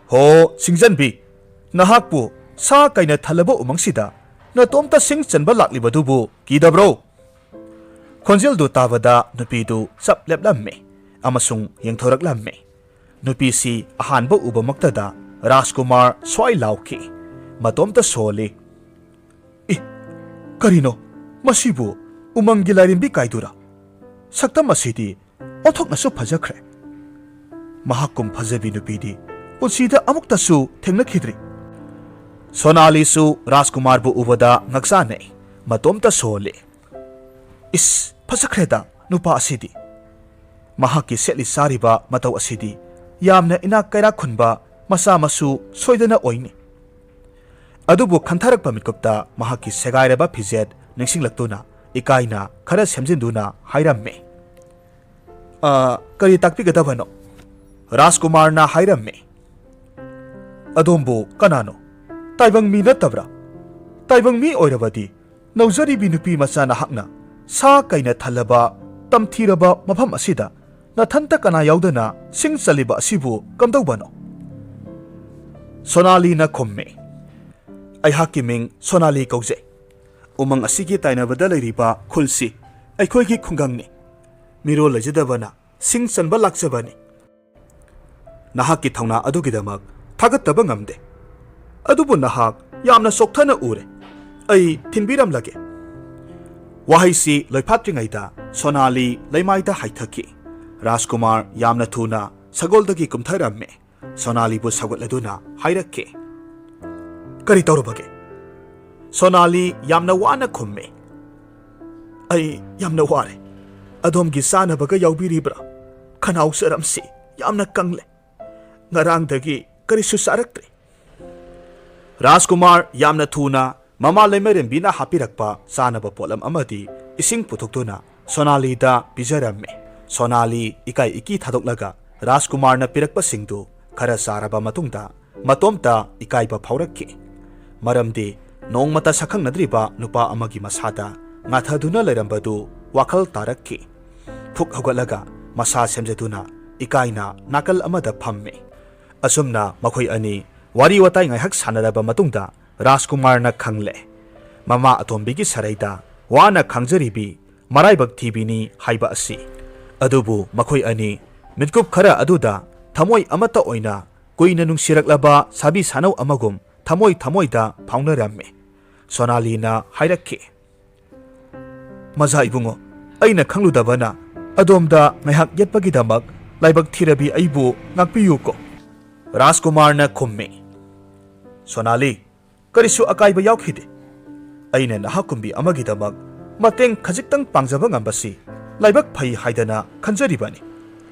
"ꯍꯣ, ꯁꯤꯡꯖꯟꯕꯤ, ꯅꯍꯥꯛꯄꯨ ꯁꯥ ꯀꯩꯅ ꯊꯜꯂꯕ ꯎꯃꯪꯁꯤꯗ ꯅꯇꯣꯝꯇ ꯁꯤꯡ ꯆꯟꯕ ꯂꯥꯛꯂꯤꯕꯗꯨꯕꯨ ꯀꯤꯗꯕ꯭ꯔꯣ?" ꯈꯣꯟꯖꯦꯜꯗꯨ ꯇꯥꯕꯗ ꯅꯨꯄꯤꯗꯨ ꯆꯞ ꯂꯦꯞꯂꯝꯃꯤ ꯑꯃꯁꯨꯡ ꯌꯦꯡꯊꯣꯔꯛꯂꯝꯃꯤ꯫ ꯅꯨꯄꯤꯁꯤ ꯑꯍꯥꯟꯕ ꯎꯕꯃꯛꯇꯗ ꯔꯥꯖꯀꯨꯃꯥꯔ ꯁ꯭ꯋꯥꯏ ꯂꯥꯎꯈꯤ꯫ ꯃꯇꯣꯝꯇ ꯁꯣꯜꯂꯤ꯫ "ꯏ, ꯀꯔꯤꯅꯣ? ꯃꯁꯤꯕꯨ ꯎꯃꯪꯒꯤ ꯂꯥꯏꯔꯦꯝꯕꯤ ꯀꯥꯏꯗꯨꯔꯥ? ꯁꯛꯇꯝ ꯑꯁꯤꯗꯤ ꯑꯣꯟꯊꯣꯛꯅꯁꯨ ꯐꯖꯈ꯭ꯔꯦ꯫ ꯃꯍꯥꯛꯀꯨꯝ ꯐꯖꯕꯤ ꯅꯨꯄꯤꯗꯤ ꯄꯨꯟꯁꯤꯗ ꯑꯃꯨꯛꯇꯁꯨ ꯊꯦꯡꯅꯈꯤꯗ꯭ꯔꯤ꯫ ꯁꯣꯅꯥꯂꯤꯁꯨ ꯔꯥꯖꯀꯨꯃꯥꯔꯕꯨ ꯎꯕꯗ ꯉꯛꯆꯥꯅꯩ꯫ ꯃꯇꯣꯝꯇ ꯁꯣꯜꯂꯤ꯫ "ꯏꯁ, ꯐꯖꯈ꯭ꯔꯦꯗ ꯅꯨꯄꯥ ꯑꯁꯤꯗꯤ꯫ ꯃꯍꯥꯛꯀꯤ ꯁꯦꯠꯂꯤ ꯆꯥꯔꯤꯕ ꯃꯇꯧ ꯑꯁꯤꯗꯤ ꯌꯥꯝꯅ ꯏꯅꯥꯛ ꯀꯩꯔꯥꯛ ꯈꯨꯟꯕ ꯃꯆꯥ ꯃꯁꯨ ꯁꯣꯏꯗꯅ ꯑꯣꯏꯅꯤ"꯫ ꯑꯗꯨꯕꯨ ꯈꯟꯊꯔꯛꯄ ꯃꯤꯀꯨꯞꯇ ꯃꯍꯥꯛꯀꯤ ꯁꯦꯒꯥꯏꯔꯕ ꯐꯤꯖꯦꯠ ꯅꯤꯡꯁꯤꯡꯂꯛꯇꯨꯅ ꯏꯀꯥꯏꯅ ꯈꯔ ꯁꯦꯝꯖꯤꯟꯗꯨꯅ ꯍꯥꯏꯔꯝꯃꯤ꯫ "ꯑ, ꯀꯔꯤ ꯇꯥꯛꯄꯤꯒꯗꯕꯅꯣ?" ꯔꯥꯖꯀꯨꯃꯥꯔꯅ ꯍꯥꯏꯔꯝꯃꯤ꯫ "ꯑꯗꯣꯝꯕꯨ ꯀꯅꯥꯅꯣ? ꯇꯥꯏꯕꯪ ꯃꯤ ꯅꯠꯇꯕ꯭ꯔꯥ? ꯇꯥꯏꯕꯪ ꯃꯤ ꯑꯣꯏꯔꯕꯗꯤ ꯅꯧꯖꯔꯤꯕꯤ ꯅꯨꯄꯤ ꯃꯆꯥ ꯅꯍꯥꯛꯅ ꯁꯥ ꯀꯩꯅ ꯊꯜꯂꯕ ꯇꯝꯊꯤꯔꯕ ꯃꯐꯝ ꯑꯁꯤꯗ ꯅꯊꯟꯇ ꯀꯅꯥ ꯌꯥꯎꯗꯅ ꯁꯤꯡ ꯆꯜꯂꯤꯕ ꯑꯁꯤꯕꯨ ꯀꯝꯗꯧꯕꯅꯣ?" ꯁꯣꯅꯥꯂꯤꯅ ꯈꯨꯝꯃꯤ, "ꯑꯩꯍꯥꯛꯀꯤ ꯃꯤꯡ ꯁꯣꯅꯥꯂꯤ ꯀꯧꯖꯩ꯫ ꯎꯃꯪ ꯑꯁꯤꯒꯤ ꯇꯥꯏꯅꯕꯗ ꯂꯩꯔꯤꯕ ꯈꯨꯜꯁꯤ ꯑꯩꯈꯣꯏꯒꯤ ꯈꯨꯡꯒꯪꯅꯤ꯫ ꯃꯤꯔꯣꯜ ꯂꯩꯖꯗꯕꯅ ꯁꯤꯡ ꯆꯟꯕ ꯂꯥꯛꯆꯕꯅꯤ꯫ ꯅꯍꯥꯛꯀꯤ ꯊꯧꯅꯥ ꯑꯗꯨꯒꯤꯗꯃꯛ ꯊꯥꯒꯠꯇꯕ ꯉꯝꯗꯦ꯫ ꯑꯗꯨꯕꯨ ꯅꯍꯥꯛ ꯌꯥꯝꯅ ꯆꯣꯛꯊꯅ ꯎꯔꯦ꯫ ꯑꯩ ꯊꯤꯟꯕꯤꯔꯝꯂꯒꯦ"꯫ ꯋꯥꯍꯩꯁꯤ ꯂꯣꯏꯐꯥꯠꯇ꯭ꯔꯤꯉꯩꯗ ꯁꯣꯅꯥꯂꯤ ꯂꯩꯃꯥꯏꯗ ꯍꯥꯏꯊꯈꯤ꯫ ꯔꯥꯖꯀꯨꯃꯥꯔ ꯌꯥꯝꯅ ꯊꯨꯅ ꯁꯒꯣꯜꯗꯒꯤ ꯀꯨꯝꯊꯔꯝꯃꯤ꯫ ꯁꯣꯅꯥꯂꯤꯕꯨ ꯁꯧꯒꯠꯂꯗꯨꯅ ꯍꯥꯏꯔꯛꯈꯤ, "ꯀꯔꯤ ꯇꯧꯔꯕꯒꯦ?" ꯁꯣꯅꯥꯂꯤ ꯌꯥꯝꯅ ꯋꯥꯅ ꯈꯨꯝꯃꯤ, "ꯑꯩ ꯌꯥꯝꯅ ꯋꯥꯔꯦ꯫ ꯑꯗꯣꯝꯒꯤ ꯆꯥꯅꯕꯒ ꯌꯥꯎꯕꯤꯔꯤꯕ꯭ꯔꯥ? ꯈꯅꯥꯎ ꯆꯔꯝꯁꯤ ꯌꯥꯝꯅ ꯀꯪꯂꯦ꯫ ꯉꯔꯥꯡꯗꯒꯤ ꯀꯔꯤꯁꯨ ꯆꯥꯔꯛꯇ꯭ꯔꯤ"꯫ ꯔꯥꯖꯀꯨꯃꯥꯔ ꯌꯥꯝꯅ ꯊꯨꯅ ꯃꯃꯥ ꯂꯩꯃꯔꯦꯝꯕꯤꯅ ꯍꯥꯞꯄꯤꯔꯛꯄ ꯆꯥꯅꯕ ꯄꯣꯠꯂꯝ ꯑꯃꯗꯤ ꯏꯁꯤꯡ ꯄꯨꯊꯣꯛꯇꯨꯅ ꯁꯣꯅꯥꯂꯤꯗ ꯄꯤꯖꯔꯝꯃꯤ꯫ ꯁꯣꯅꯥꯂꯤ ꯏꯀꯥꯏ ꯏꯀꯤ ꯊꯥꯗꯣꯛꯂꯒ ꯔꯥꯖꯀꯨꯃꯥꯔꯅ ꯄꯤꯔꯛꯄꯁꯤꯡꯗꯨ ꯈꯔ ꯆꯥꯔꯕ ꯃꯇꯨꯡꯗ ꯃꯇꯣꯝꯇ ꯏꯀꯥꯏꯕ ꯐꯥꯎꯔꯛꯈꯤ꯫ ꯃꯔꯝꯗꯤ ꯅꯣꯡꯃꯇ ꯁꯛꯈꯪꯅꯗ꯭ꯔꯤꯕ ꯅꯨꯄꯥ ꯑꯃꯒꯤ ꯃꯁꯥꯗ ꯉꯥꯊꯗꯨꯅ ꯂꯩꯔꯝꯕꯗꯨ ꯋꯥꯈꯜ ꯇꯥꯔꯛꯈꯤ꯫ ꯐꯨꯛ ꯍꯧꯒꯠꯂꯒ ꯃꯁꯥ ꯁꯦꯝꯖꯗꯨꯅ ꯏꯀꯥꯏꯅ ꯅꯥꯀꯜ ꯑꯃꯗ ꯐꯝꯃꯤ꯫ ꯑꯁꯨꯝꯅ ꯃꯈꯣꯏ ꯑꯅꯤ ꯋꯥꯔꯤ ꯋꯥꯇꯥꯏ ꯉꯥꯏꯍꯥꯛ ꯁꯥꯟꯅꯔꯕ ꯃꯇꯨꯡꯗ ꯔꯥꯖꯀꯨꯃꯥꯔꯅ ꯈꯪꯂꯦ, ꯃꯃꯥ ꯑꯇꯣꯝꯕꯤꯒꯤ ꯁꯔꯩꯗ ꯋꯥꯅ ꯈꯥꯡꯖꯔꯤꯕꯤ ꯃꯔꯥꯏꯕꯛ ꯊꯤꯕꯤꯅꯤ ꯍꯥꯏꯕ ꯑꯁꯤ꯫ ꯑꯗꯨꯕꯨ ꯃꯈꯣꯏ ꯑꯅꯤ ꯃꯤꯠꯀꯨꯞ ꯈꯔ ꯑꯗꯨꯗ ꯊꯃꯣꯏ ꯑꯃꯠꯇ ꯑꯣꯏꯅ ꯀꯨꯏꯅ ꯅꯨꯡꯁꯤꯔꯛꯂꯕ ꯁꯥꯕꯤ ꯁꯥꯅꯧ ꯑꯃꯒꯨꯝ ꯊꯃꯣꯏ ꯊꯃꯣꯏꯗ ꯐꯥꯎꯅꯔꯝꯃꯤ꯫ ꯁꯣꯅꯥꯂꯤꯅ ꯍꯥꯏꯔꯛꯈꯤ, "ꯃꯖꯥ ꯏꯕꯨꯡꯉꯣ, ꯑꯩꯅ ꯈꯪꯂꯨꯗꯕꯅ ꯑꯗꯣꯝꯗ ꯉꯥꯏꯍꯥꯛ ꯌꯦꯠꯄꯒꯤꯗꯃꯛ ꯂꯥꯏꯕꯛ ꯊꯤꯔꯕꯤ ꯑꯩꯕꯨ ꯉꯥꯛꯄꯤꯌꯨꯀꯣ꯫ ꯔꯥꯖꯀꯨꯃꯥꯔꯅ ꯈꯨꯝꯃꯤ, "ꯁꯣꯅꯥꯂꯤ, ꯀꯔꯤꯁꯨ ꯑꯀꯥꯏꯕ ꯌꯥꯎꯈꯤꯗꯦ꯫ ꯑꯩꯅ ꯅꯍꯥꯛꯀꯨꯝꯕꯤ ꯑꯃꯒꯤꯗꯃꯛ ꯃꯇꯦꯡ ꯈꯖꯤꯛꯇꯪ ꯄꯥꯡꯖꯕ ꯉꯝꯕꯁꯤ ꯂꯥꯏꯕꯛ ꯐꯩ ꯍꯥꯏꯗꯅ ꯈꯟꯖꯔꯤꯕꯅꯤ꯫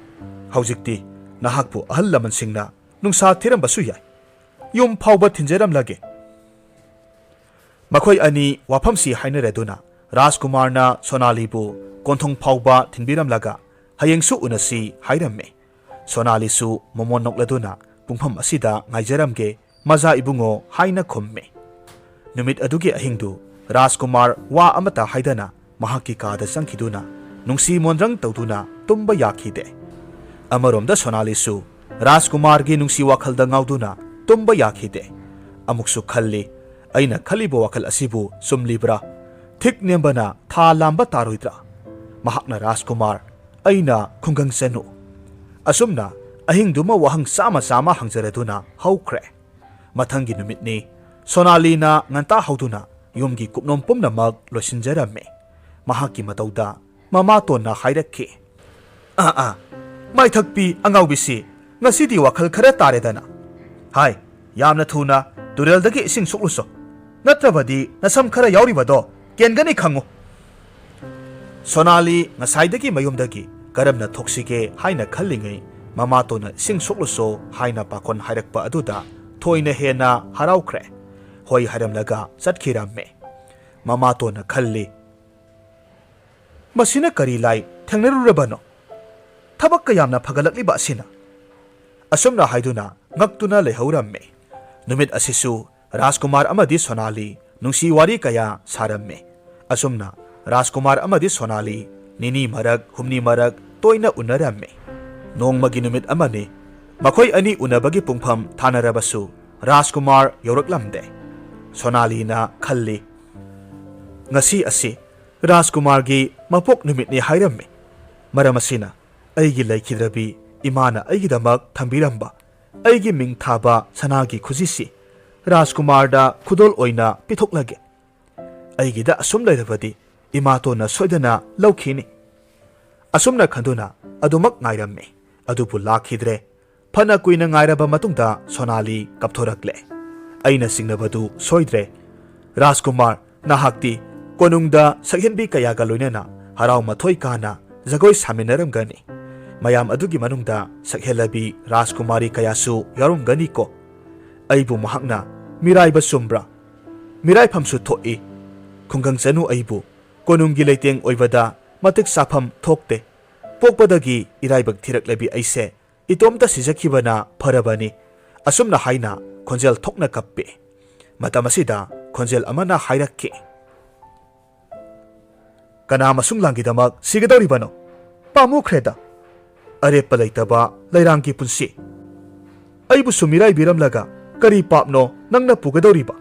ꯍꯧꯖꯤꯛꯇꯤ ꯅꯍꯥꯛꯄꯨ ꯑꯍꯜ ꯂꯃꯟꯁꯤꯡꯅ ꯅꯨꯡꯁꯥ ꯊꯤꯔꯝꯕꯁꯨ ꯌꯥꯏ꯫ ꯌꯨꯝ ꯐꯥꯎꯕ ꯊꯤꯟꯖꯔꯝꯂꯒꯦ꯫" ꯃꯈꯣꯏ ꯑꯅꯤ ꯋꯥꯐꯝꯁꯤ ꯍꯥꯏꯅꯔꯗꯨꯅ ꯔꯥꯖꯀꯨꯃꯥꯔꯅ ꯁꯣꯅꯥꯂꯤꯕꯨ ꯀꯣꯟꯊꯣꯡ ꯐꯥꯎꯕ ꯊꯤꯟꯕꯤꯔꯝꯂꯒ ꯍꯌꯦꯡꯁꯨ ꯎꯅꯁꯤ ꯍꯥꯏꯔꯝꯃꯤ꯫ ꯁꯣꯅꯥꯂꯤꯁꯨ ꯃꯃꯣꯟ ꯅꯣꯛꯂꯗꯨꯅ "ꯄꯨꯡꯐꯝ ꯑꯁꯤꯗ ꯉꯥꯏꯖꯔꯝꯒꯦ ꯃꯖꯥ ꯏꯕꯨꯡꯉꯣ" ꯍꯥꯏꯅ ꯈꯨꯝꯃꯤ꯫ ꯅꯨꯃꯤꯠ ꯑꯗꯨꯒꯤ ꯑꯍꯤꯡꯗꯨ ꯔꯥꯖꯀꯨꯃꯥꯔ ꯋꯥ ꯑꯃꯠꯇ ꯍꯥꯏꯗꯅ ꯃꯍꯥꯛꯀꯤ ꯀꯥꯗ ꯆꯪꯈꯤꯗꯨꯅ ꯅꯨꯡꯁꯤ ꯃꯣꯟꯗ꯭ꯔꯪ ꯇꯧꯗꯨꯅ ꯇꯨꯝꯕ ꯌꯥꯈꯤꯗꯦ꯫ ꯑꯃꯔꯣꯝꯗ ꯁꯣꯅꯥꯂꯤꯁꯨ ꯔꯥꯖꯀꯨꯃꯥꯔꯒꯤ ꯅꯨꯡꯁꯤ ꯋꯥꯈꯜꯗ ꯉꯥꯎꯗꯨꯅ ꯇꯨꯝꯕ ꯌꯥꯈꯤꯗꯦ꯫ ꯑꯃꯨꯛꯁꯨ ꯈꯜꯂꯤ, "ꯑꯩꯅ ꯈꯜꯂꯤꯕ ꯋꯥꯈꯜ ꯑꯁꯤꯕꯨ ꯆꯨꯝꯂꯤꯕ꯭ꯔꯥ? ꯊꯤꯛ ꯅꯦꯝꯕꯅ ꯊꯥ ꯂꯥꯝꯕ ꯇꯥꯔꯣꯏꯗ꯭ꯔꯥ?" ꯃꯍꯥꯛꯅ ꯔꯥꯖꯀꯨꯃꯥꯔ, ꯑꯩꯅ ꯈꯨꯡꯒꯪ ꯆꯅꯨ꯫ ꯑꯁꯨꯝꯅ ꯑꯍꯤꯡꯗꯨꯃ ꯋꯥꯍꯪ ꯆꯥꯝꯃ ꯆꯥꯝꯃ ꯍꯪꯖꯔꯗꯨꯅ ꯍꯧꯈ꯭ꯔꯦ꯫ ꯃꯊꯪꯒꯤ ꯅꯨꯃꯤꯠꯅꯤ꯫ ꯁꯣꯅꯥꯂꯤꯅ ꯉꯟꯇꯥ ꯍꯧꯗꯨꯅ ꯌꯨꯝꯒꯤ ꯀꯨꯞꯅꯣꯝ ꯄꯨꯝꯅꯃꯛ ꯂꯣꯏꯁꯤꯟꯖꯔꯝꯃꯤ꯫ ꯃꯍꯥꯛꯀꯤ ꯃꯇꯧꯗ ꯃꯃꯥꯇꯣꯟꯅ ꯍꯥꯏꯔꯛꯈꯤ, "ꯑꯥ, ꯑꯥ, ꯃꯥꯏꯊꯛꯄꯤ ꯑꯉꯥꯎꯕꯤꯁꯤ, ꯉꯁꯤꯗꯤ ꯋꯥꯈꯜ ꯈꯔ ꯇꯥꯔꯦꯗꯅ꯫ ꯍꯥꯏ, ꯌꯥꯝꯅ ꯊꯨꯅ ꯇꯨꯔꯦꯜꯗꯒꯤ ꯏꯁꯤꯡ ꯁꯣꯛꯂꯨꯁꯣ, ꯅꯠꯇ꯭ꯔꯕꯗꯤ ꯅꯁꯝ ꯈꯔ ꯌꯥꯎꯔꯤꯕꯗꯣ ꯀꯦꯟꯒꯅꯤ ꯈꯪꯉꯨ꯫" ꯁꯣꯅꯥꯂꯤ ꯉꯁꯥꯏꯗꯒꯤ ꯃꯌꯨꯝꯗꯒꯤ ꯀꯔꯝꯅ ꯊꯣꯛꯁꯤꯒꯦ ꯍꯥꯏꯅ ꯈꯜꯂꯤꯉꯩ, ꯃꯃꯥꯇꯣꯟꯅ "ꯏꯁꯤꯡ ꯁꯣꯛꯂꯨꯁꯣ" ꯍꯥꯏꯅ ꯄꯥꯈꯣꯟ ꯍꯥꯏꯔꯛꯄ ꯑꯗꯨꯗ ꯊꯣꯏꯅ ꯍꯦꯟꯅ ꯍꯔꯥꯎꯈ꯭ꯔꯦ꯫ ꯍꯣꯏ ꯍꯥꯏꯔꯝꯂꯒ ꯆꯠꯈꯤꯔꯝꯃꯦ꯫ ꯃꯃꯥꯇꯣꯟꯅ ꯈꯜꯂꯤ, "ꯃꯁꯤꯅ ꯀꯔꯤ ꯂꯥꯏ ꯊꯦꯡꯅꯔꯨꯔꯕꯅꯣ? ꯊꯕꯛ ꯀꯌꯥꯝꯅ ꯐꯒꯠꯂꯛꯂꯤꯕ ꯑꯁꯤꯅ?" ꯑꯁꯨꯝꯅ ꯍꯥꯏꯗꯨꯅ ꯉꯛꯇꯨꯅ ꯂꯩꯍꯧꯔꯝꯃꯤ꯫ ꯅꯨꯃꯤꯠ ꯑꯁꯤꯁꯨ ꯔꯥꯖꯀꯨꯃꯥꯔ ꯑꯃꯗꯤ ꯁꯣꯅꯥꯂꯤ ꯅꯨꯡꯁꯤ ꯋꯥꯔꯤ ꯀꯌꯥ ꯁꯥꯔꯝꯃꯤ꯫ ꯑꯁꯨꯝꯅ ꯔꯥꯖꯀꯨꯃꯥꯔ ꯑꯃꯗꯤ ꯁꯣꯅꯥꯂꯤ ꯅꯤꯅꯤ ꯃꯔꯛ, ꯍꯨꯝꯅꯤ ꯃꯔꯛ ꯇꯣꯏꯅ ꯎꯅꯔꯝꯃꯤ꯫ ꯅꯣꯡꯃꯒꯤ ꯅꯨꯃꯤꯠ ꯑꯃꯅꯤ꯫ ꯃꯈꯣꯏ ꯑꯅꯤ ꯎꯅꯕꯒꯤ ꯄꯨꯡꯐꯝ ꯊꯥꯅꯔꯕꯁꯨ ꯔꯥꯖꯀꯨꯃꯥꯔ ꯌꯧꯔꯛꯂꯝꯗꯦ꯫ ꯁꯣꯅꯥꯂꯤꯅ ꯈꯜꯂꯤ, "ꯉꯁꯤ ꯑꯁꯤ ꯔꯥꯖꯀꯨꯃꯥꯔꯒꯤ ꯃꯄꯣꯛ ꯅꯨꯃꯤꯠꯅꯤ ꯍꯥꯏꯔꯝꯃꯤ꯫ ꯃꯔꯝ ꯑꯁꯤꯅ ꯑꯩꯒꯤ ꯂꯩꯈꯤꯗ꯭ꯔꯕꯤ ꯏꯃꯥꯅ ꯑꯩꯒꯤꯗꯃꯛ ꯊꯝꯕꯤꯔꯝꯕ ꯑꯩꯒꯤ ꯃꯤꯡ ꯊꯥꯕ ꯁꯅꯥꯒꯤ ꯈꯨꯖꯤꯁꯤ ꯔꯥꯖꯀꯨꯃꯥꯔꯗ ꯈꯨꯗꯣꯜ ꯑꯣꯏꯅ ꯄꯤꯊꯣꯛꯂꯒꯦ꯫ ꯑꯩꯒꯤꯗ ꯑꯁꯨꯝ ꯂꯩꯔꯕꯗꯤ ꯏꯃꯥꯇꯣꯟꯅ ꯁꯣꯏꯗꯅ ꯂꯧꯈꯤꯅꯤ꯫" ꯑꯁꯨꯝꯅ ꯈꯟꯗꯨꯅ ꯑꯗꯨꯃꯛ ꯉꯥꯏꯔꯝꯃꯤ꯫ ꯑꯗꯨꯕꯨ ꯂꯥꯛꯈꯤꯗ꯭ꯔꯦ꯫ ꯐꯅ ꯀꯨꯏꯅ ꯉꯥꯏꯔꯕ ꯃꯇꯨꯡꯗ ꯁꯣꯅꯥꯂꯤ ꯀꯞꯊꯣꯔꯛꯂꯦ꯫ ꯑꯩꯅ ꯆꯤꯡꯅꯕꯗꯨ ꯁꯣꯏꯗ꯭ꯔꯦ꯫ ꯔꯥꯖꯀꯨꯃꯥꯔ, ꯅꯍꯥꯛꯇꯤ ꯀꯣꯅꯨꯡꯗ ꯁꯛꯍꯦꯟꯕꯤ ꯀꯌꯥꯒ ꯂꯣꯏꯅꯅ ꯍꯔꯥꯎ ꯃꯊꯣꯏ ꯀꯥꯅ ꯖꯒꯣꯏ ꯁꯥꯃꯤꯟꯅꯔꯝꯒꯅꯤ꯫ ꯃꯌꯥꯝ ꯑꯗꯨꯒꯤ ꯃꯅꯨꯡꯗ ꯁꯛꯍꯦꯜꯂꯕꯤ ꯔꯥꯖꯀꯨꯃꯥꯔꯤ ꯀꯌꯥꯁꯨ ꯌꯥꯎꯔꯝꯒꯅꯤꯀꯣ꯫ ꯑꯩꯕꯨ ꯃꯍꯥꯛꯅ ꯃꯤꯔꯥꯏꯕ ꯆꯨꯝꯕ꯭ꯔꯥ? ꯃꯤꯔꯥꯏꯐꯝꯁꯨ ꯊꯣꯛꯏ꯫ ꯈꯨꯡꯒꯪ ꯆꯅꯨ ꯑꯩꯕꯨ ꯀꯣꯅꯨꯡꯒꯤ ꯂꯩꯇꯦꯡ ꯑꯣꯏꯕꯗ ꯃꯇꯤꯛ ꯆꯥꯐꯝ ꯊꯣꯛꯇꯦ꯫ ꯄꯣꯛꯄꯗꯒꯤ ꯏꯔꯥꯏꯕꯛ ꯊꯤꯔꯛꯂꯕꯤ ꯑꯩꯁꯦ ꯏꯇꯣꯝꯇ ꯁꯤꯖꯈꯤꯕꯅ ꯐꯔꯕꯅꯤ꯫ ꯑꯁꯨꯝꯅ ꯍꯥꯏꯅ ꯈꯣꯟꯖꯦꯜ ꯊꯣꯛꯅ ꯀꯞꯄꯤ꯫ ꯃꯇꯝ ꯑꯁꯤꯗ ꯈꯣꯟꯖꯦꯜ ꯑꯃꯅ ꯍꯥꯏꯔꯛꯈꯤ, "ꯀꯅꯥ ꯃꯁꯨꯡ ꯂꯥꯡꯒꯤꯗꯃꯛ ꯁꯤꯒꯗꯧꯔꯤꯕꯅꯣ? ꯄꯥꯝꯃꯨꯈ꯭ꯔꯦꯗ꯫ ꯑꯔꯦꯞꯄ ꯂꯩꯇꯕ ꯂꯩꯔꯥꯡꯒꯤ ꯄꯨꯟꯁꯤ꯫ ꯑꯩꯕꯨꯁꯨ ꯃꯤꯔꯥꯏꯕꯤꯔꯝꯂꯒ ꯀꯔꯤ ꯄꯥꯞꯅꯣ ꯅꯪꯅ ꯄꯨꯒꯗꯧꯔꯤꯕ?"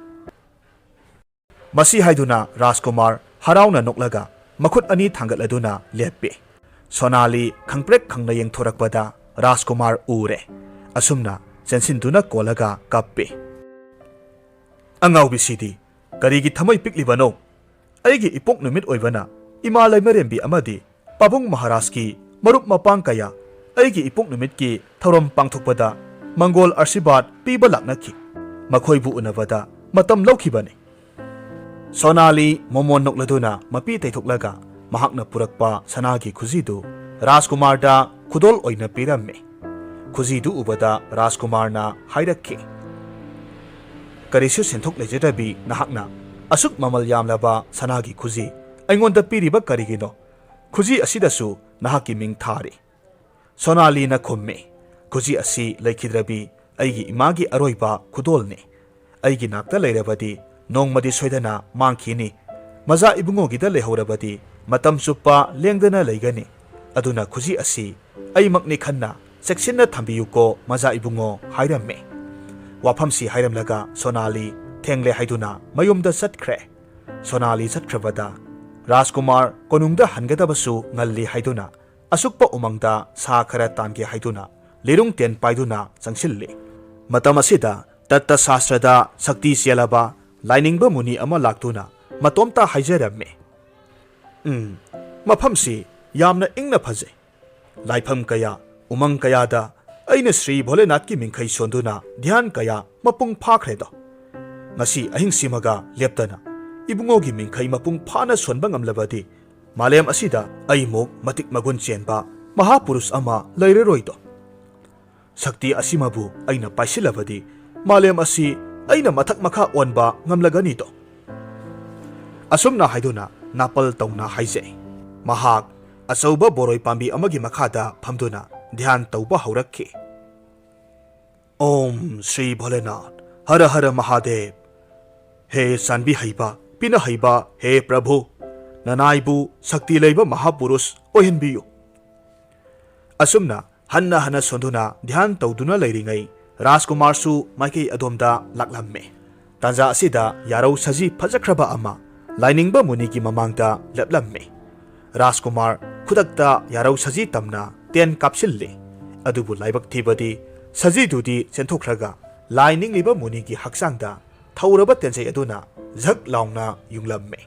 ꯃꯁꯤ ꯍꯥꯏꯗꯨꯅ ꯔꯥꯖꯀꯨꯃꯥꯔ ꯍꯔꯥꯎꯅ ꯅꯣꯛꯂꯒ ꯃꯈꯨꯠ ꯑꯅꯤ ꯊꯥꯡꯒꯠꯂꯗꯨꯅ ꯂꯦꯞꯄꯤ꯫ ꯁꯣꯅꯥꯂꯤ ꯈꯪꯄ꯭ꯔꯦꯛ ꯈꯪꯅ ꯌꯦꯡꯊꯣꯔꯛꯄꯗ ꯔꯥꯖꯀꯨꯃꯥꯔ ꯎꯔꯦ꯫ ꯑꯁꯨꯝꯅ ꯆꯦꯟꯁꯤꯟꯗꯨꯅ ꯀꯣꯜꯂꯒ ꯀꯞꯄꯤ꯫ "ꯑꯉꯥꯎꯕꯤꯁꯤꯗꯤ ꯀꯔꯤꯒꯤ ꯊꯃꯣꯏ ꯄꯤꯛꯂꯤꯕꯅꯣ? ꯑꯩꯒꯤ ꯏꯄꯣꯛ ꯅꯨꯃꯤꯠ ꯑꯣꯏꯕꯅ ꯏꯃꯥ ꯂꯩꯃꯔꯦꯝꯕꯤ ꯑꯃꯗꯤ ꯄꯥꯕꯨꯡ ꯃꯍꯥꯔꯥꯖꯀꯤ ꯃꯔꯨꯞ ꯃꯄꯥꯡ ꯀꯌꯥ ꯑꯩꯒꯤ ꯏꯄꯣꯛ ꯅꯨꯃꯤꯠꯀꯤ ꯊꯧꯔꯝ ꯄꯥꯡꯊꯣꯛꯄꯗ ꯃꯪꯒꯣꯜ ꯑꯥꯔꯁꯤꯕꯥꯗ ꯄꯤꯕ ꯂꯥꯛꯅꯈꯤ꯫ ꯃꯈꯣꯏꯕꯨ ꯎꯅꯕꯗ ꯃꯇꯝ ꯂꯧꯈꯤꯕꯅꯤ꯫" ꯁꯣꯅꯥꯂꯤ ꯃꯣꯃꯣꯟ ꯅꯣꯛꯂꯗꯨꯅ ꯃꯄꯤ ꯇꯩꯊꯣꯛꯂꯒ ꯃꯍꯥꯛꯅ ꯄꯨꯔꯛꯄ ꯁꯅꯥꯒꯤ ꯈꯨꯖꯤꯗꯨ ꯔꯥꯖꯀꯨꯃꯥꯔꯗ ꯈꯨꯗꯣꯜ ꯑꯣꯏꯅ ꯄꯤꯔꯝꯃꯤ꯫ ꯈꯨꯖꯤꯗꯨ ꯎꯕꯗ ꯔꯥꯖꯀꯨꯃꯥꯔꯅ ꯍꯥꯏꯔꯛꯈꯤ, "ꯀꯔꯤꯁꯨ ꯁꯦꯟꯊꯣꯛ ꯂꯩꯖꯗꯕꯤ ꯅꯍꯥꯛꯅ ꯑꯁꯨꯛ ꯃꯃꯜ ꯌꯥꯝꯂꯕ ꯁꯅꯥꯒꯤ ꯈꯨꯖꯤ ꯑꯩꯉꯣꯟꯗ ꯄꯤꯔꯤꯕ ꯀꯔꯤꯒꯤꯅꯣ? ꯈꯨꯖꯤ ꯑꯁꯤꯗꯁꯨ ꯅꯍꯥꯛꯀꯤ ꯃꯤꯡ ꯊꯥꯔꯤ꯫" ꯁꯣꯅꯥꯂꯤꯅ ꯈꯨꯝꯃꯤ, "ꯈꯨꯖꯤ ꯑꯁꯤ ꯂꯩꯈꯤꯗ꯭ꯔꯕꯤ ꯑꯩꯒꯤ ꯏꯃꯥꯒꯤ ꯑꯔꯣꯏꯕ ꯈꯨꯗꯣꯜꯅꯤ꯫ ꯑꯩꯒꯤ ꯅꯥꯛꯇ ꯂꯩꯔꯕꯗꯤ ꯅꯣꯡꯃꯗꯤ ꯁꯣꯏꯗꯅ ꯃꯥꯡꯈꯤꯅꯤ꯫ ꯃꯖꯥ ꯏꯕꯨꯡꯉꯣꯒꯤꯗ ꯂꯩꯍꯧꯔꯕꯗꯤ ꯃꯇꯝ ꯆꯨꯞꯄ ꯂꯦꯡꯗꯅ ꯂꯩꯒꯅꯤ꯫ ꯑꯗꯨꯅ ꯈꯨꯖꯤ ꯑꯁꯤ ꯑꯩꯃꯛꯅꯤ ꯈꯟꯅ ꯆꯦꯛꯁꯤꯟꯅ ꯊꯝꯕꯤꯌꯨꯀꯣ ꯃꯖꯥ ꯏꯕꯨꯡꯉꯣ" ꯍꯥꯏꯔꯝꯃꯤ꯫ ꯋꯥꯐꯝꯁꯤ ꯍꯥꯏꯔꯝꯂꯒ ꯁꯣꯅꯥꯂꯤ ꯊꯦꯡꯂꯦ ꯍꯥꯏꯗꯨꯅ ꯃꯌꯨꯝꯗ ꯆꯠꯈ꯭ꯔꯦ꯫ ꯁꯣꯅꯥꯂꯤ ꯆꯠꯈ꯭ꯔꯕꯗ ꯔꯥꯖꯀꯨꯃꯥꯔ ꯀꯣꯅꯨꯡꯗ ꯍꯟꯒꯗꯕꯁꯨ ꯉꯜꯂꯤ ꯍꯥꯏꯗꯨꯅ ꯑꯁꯨꯛꯄ ꯎꯃꯪꯗ ꯁꯥ ꯈꯔ ꯇꯥꯟꯒꯦ ꯍꯥꯏꯗꯨꯅ ꯂꯤꯔꯨꯡ ꯇꯦꯟ ꯄꯥꯏꯗꯨꯅ ꯆꯪꯁꯤꯜꯂꯤ꯫ ꯃꯇꯝ ꯑꯁꯤꯗ ꯇꯠꯇ ꯁꯥꯁ꯭ꯇ꯭ꯔꯗ ꯁꯛꯇꯤ ꯆꯦꯜꯂꯕ ꯂꯥꯏꯅꯤꯡꯕ ꯃꯨꯅꯤ ꯑꯃ ꯂꯥꯛꯇꯨꯅ ꯃꯇꯣꯝꯇ ꯍꯥꯏꯖꯔꯝꯃꯤ, "ꯎꯝ, ꯃꯐꯝꯁꯤ ꯌꯥꯝꯅ ꯏꯪꯅ ꯐꯖꯩ꯫ ꯂꯥꯏꯐꯝ ꯀꯌꯥ, ꯎꯃꯪ ꯀꯌꯥꯗ ꯑꯩꯅ ꯁ꯭ꯔꯤ ꯚꯣꯂꯦꯅꯥꯊꯀꯤ ꯃꯤꯡꯈꯩ ꯁꯣꯟꯗꯨꯅ ꯙ꯭ꯌꯥꯟ ꯀꯌꯥ ꯃꯄꯨꯡ ꯐꯥꯈ꯭ꯔꯦꯗꯣ꯫ ꯉꯁꯤ ꯑꯍꯤꯡꯁꯤꯃꯒ ꯂꯦꯞꯇꯅ ꯏꯕꯨꯡꯉꯣꯒꯤ ꯃꯤꯡꯈꯩ ꯃꯄꯨꯡ ꯐꯥꯅ ꯁꯣꯟꯕ ꯉꯝꯂꯕꯗꯤ ꯃꯥꯂꯦꯝ ꯑꯁꯤꯗ ꯑꯩꯃꯨꯛ ꯃꯇꯤꯛ ꯃꯒꯨꯟ ꯆꯦꯟꯕ ꯃꯍꯥꯄꯨꯔꯨꯁ ꯑꯃ ꯂꯩꯔꯔꯣꯏꯗꯣ꯫ ꯁꯛꯇꯤ ꯑꯁꯤꯃꯕꯨ ꯑꯩꯅ ꯄꯥꯏꯁꯤꯜꯂꯕꯗꯤ ꯃꯥꯂꯦꯝ ꯑꯁꯤ ꯑꯩꯅ ꯃꯊꯛ ꯃꯈꯥ ꯑꯣꯟꯕ ꯉꯝꯂꯒꯅꯤꯗꯣ꯫ ꯑꯁꯨꯝꯅ ꯍꯥꯏꯗꯨꯅ ꯅꯥꯄꯜ ꯇꯧꯅ ꯍꯥꯏꯖꯩ꯫ ꯃꯍꯥꯛ ꯑꯆꯧꯕ ꯕꯣꯔꯣꯏ ꯄꯥꯝꯕꯤ ꯑꯃꯒꯤ ꯃꯈꯥꯗ ꯐꯝꯗꯨꯅ ꯙ꯭ꯌꯥꯟ ꯇꯧꯕ ꯍꯧꯔꯛꯈꯤ꯫ "ꯑꯣꯝ ꯁ꯭ꯔꯤ ꯚꯣꯂꯦꯅꯥꯊ, ꯍꯔ ꯍꯔ ꯃꯍꯥꯗꯦꯕ꯫ ꯍꯦ ꯆꯥꯟꯕꯤ ꯍꯩꯕ, ꯄꯤꯅ ꯍꯩꯕ, ꯍꯦ ꯄ꯭ꯔꯚꯨ, ꯅꯅꯥꯏꯕꯨ ꯁꯛꯇꯤ ꯂꯩꯕ ꯃꯍꯥꯄꯨꯔꯨꯁ ꯑꯣꯏꯍꯟꯕꯤꯌꯨ"꯫ ꯑꯁꯨꯝꯅ ꯍꯟꯅ ꯍꯟꯅ ꯁꯣꯟꯗꯨꯅ ꯙ꯭ꯌꯥꯟ ꯇꯧꯗꯨꯅ ꯂꯩꯔꯤꯉꯩ ꯔꯥꯖꯀꯨꯃꯥꯔꯁꯨ ꯃꯥꯏꯀꯩ ꯑꯗꯣꯝꯗ ꯂꯥꯛꯂꯝꯃꯤ꯫ ꯇꯥꯟꯖꯥ ꯑꯁꯤꯗ ꯌꯥꯔꯧ ꯁꯖꯤ ꯐꯖꯈ꯭ꯔꯕ ꯑꯃ ꯂꯥꯏꯅꯤꯡꯕ ꯃꯨꯅꯤꯒꯤ ꯃꯃꯥꯡꯗ ꯂꯦꯞꯂꯝꯃꯤ꯫ ꯔꯥꯖꯀꯨꯃꯥꯔ ꯈꯨꯗꯛꯇ ꯌꯥꯔꯧ ꯁꯖꯤ ꯇꯝꯅ ꯇꯦꯟ ꯀꯥꯞꯁꯤꯜꯂꯤ꯫ ꯑꯗꯨꯕꯨ ꯂꯥꯏꯕꯛ ꯊꯤꯕꯗꯤ ꯁꯖꯤꯗꯨꯗꯤ ꯆꯦꯟꯊꯣꯛꯈ꯭ꯔꯒ ꯂꯥꯏ ꯅꯤꯡꯂꯤꯕ ꯃꯨꯅꯤꯒꯤ ꯍꯛꯆꯥꯡꯗ ꯊꯧꯔꯕ ꯇꯦꯟꯖꯩ ꯑꯗꯨꯅ ꯖꯛ ꯂꯥꯎꯅ ꯌꯨꯡꯂꯝꯃꯤ꯫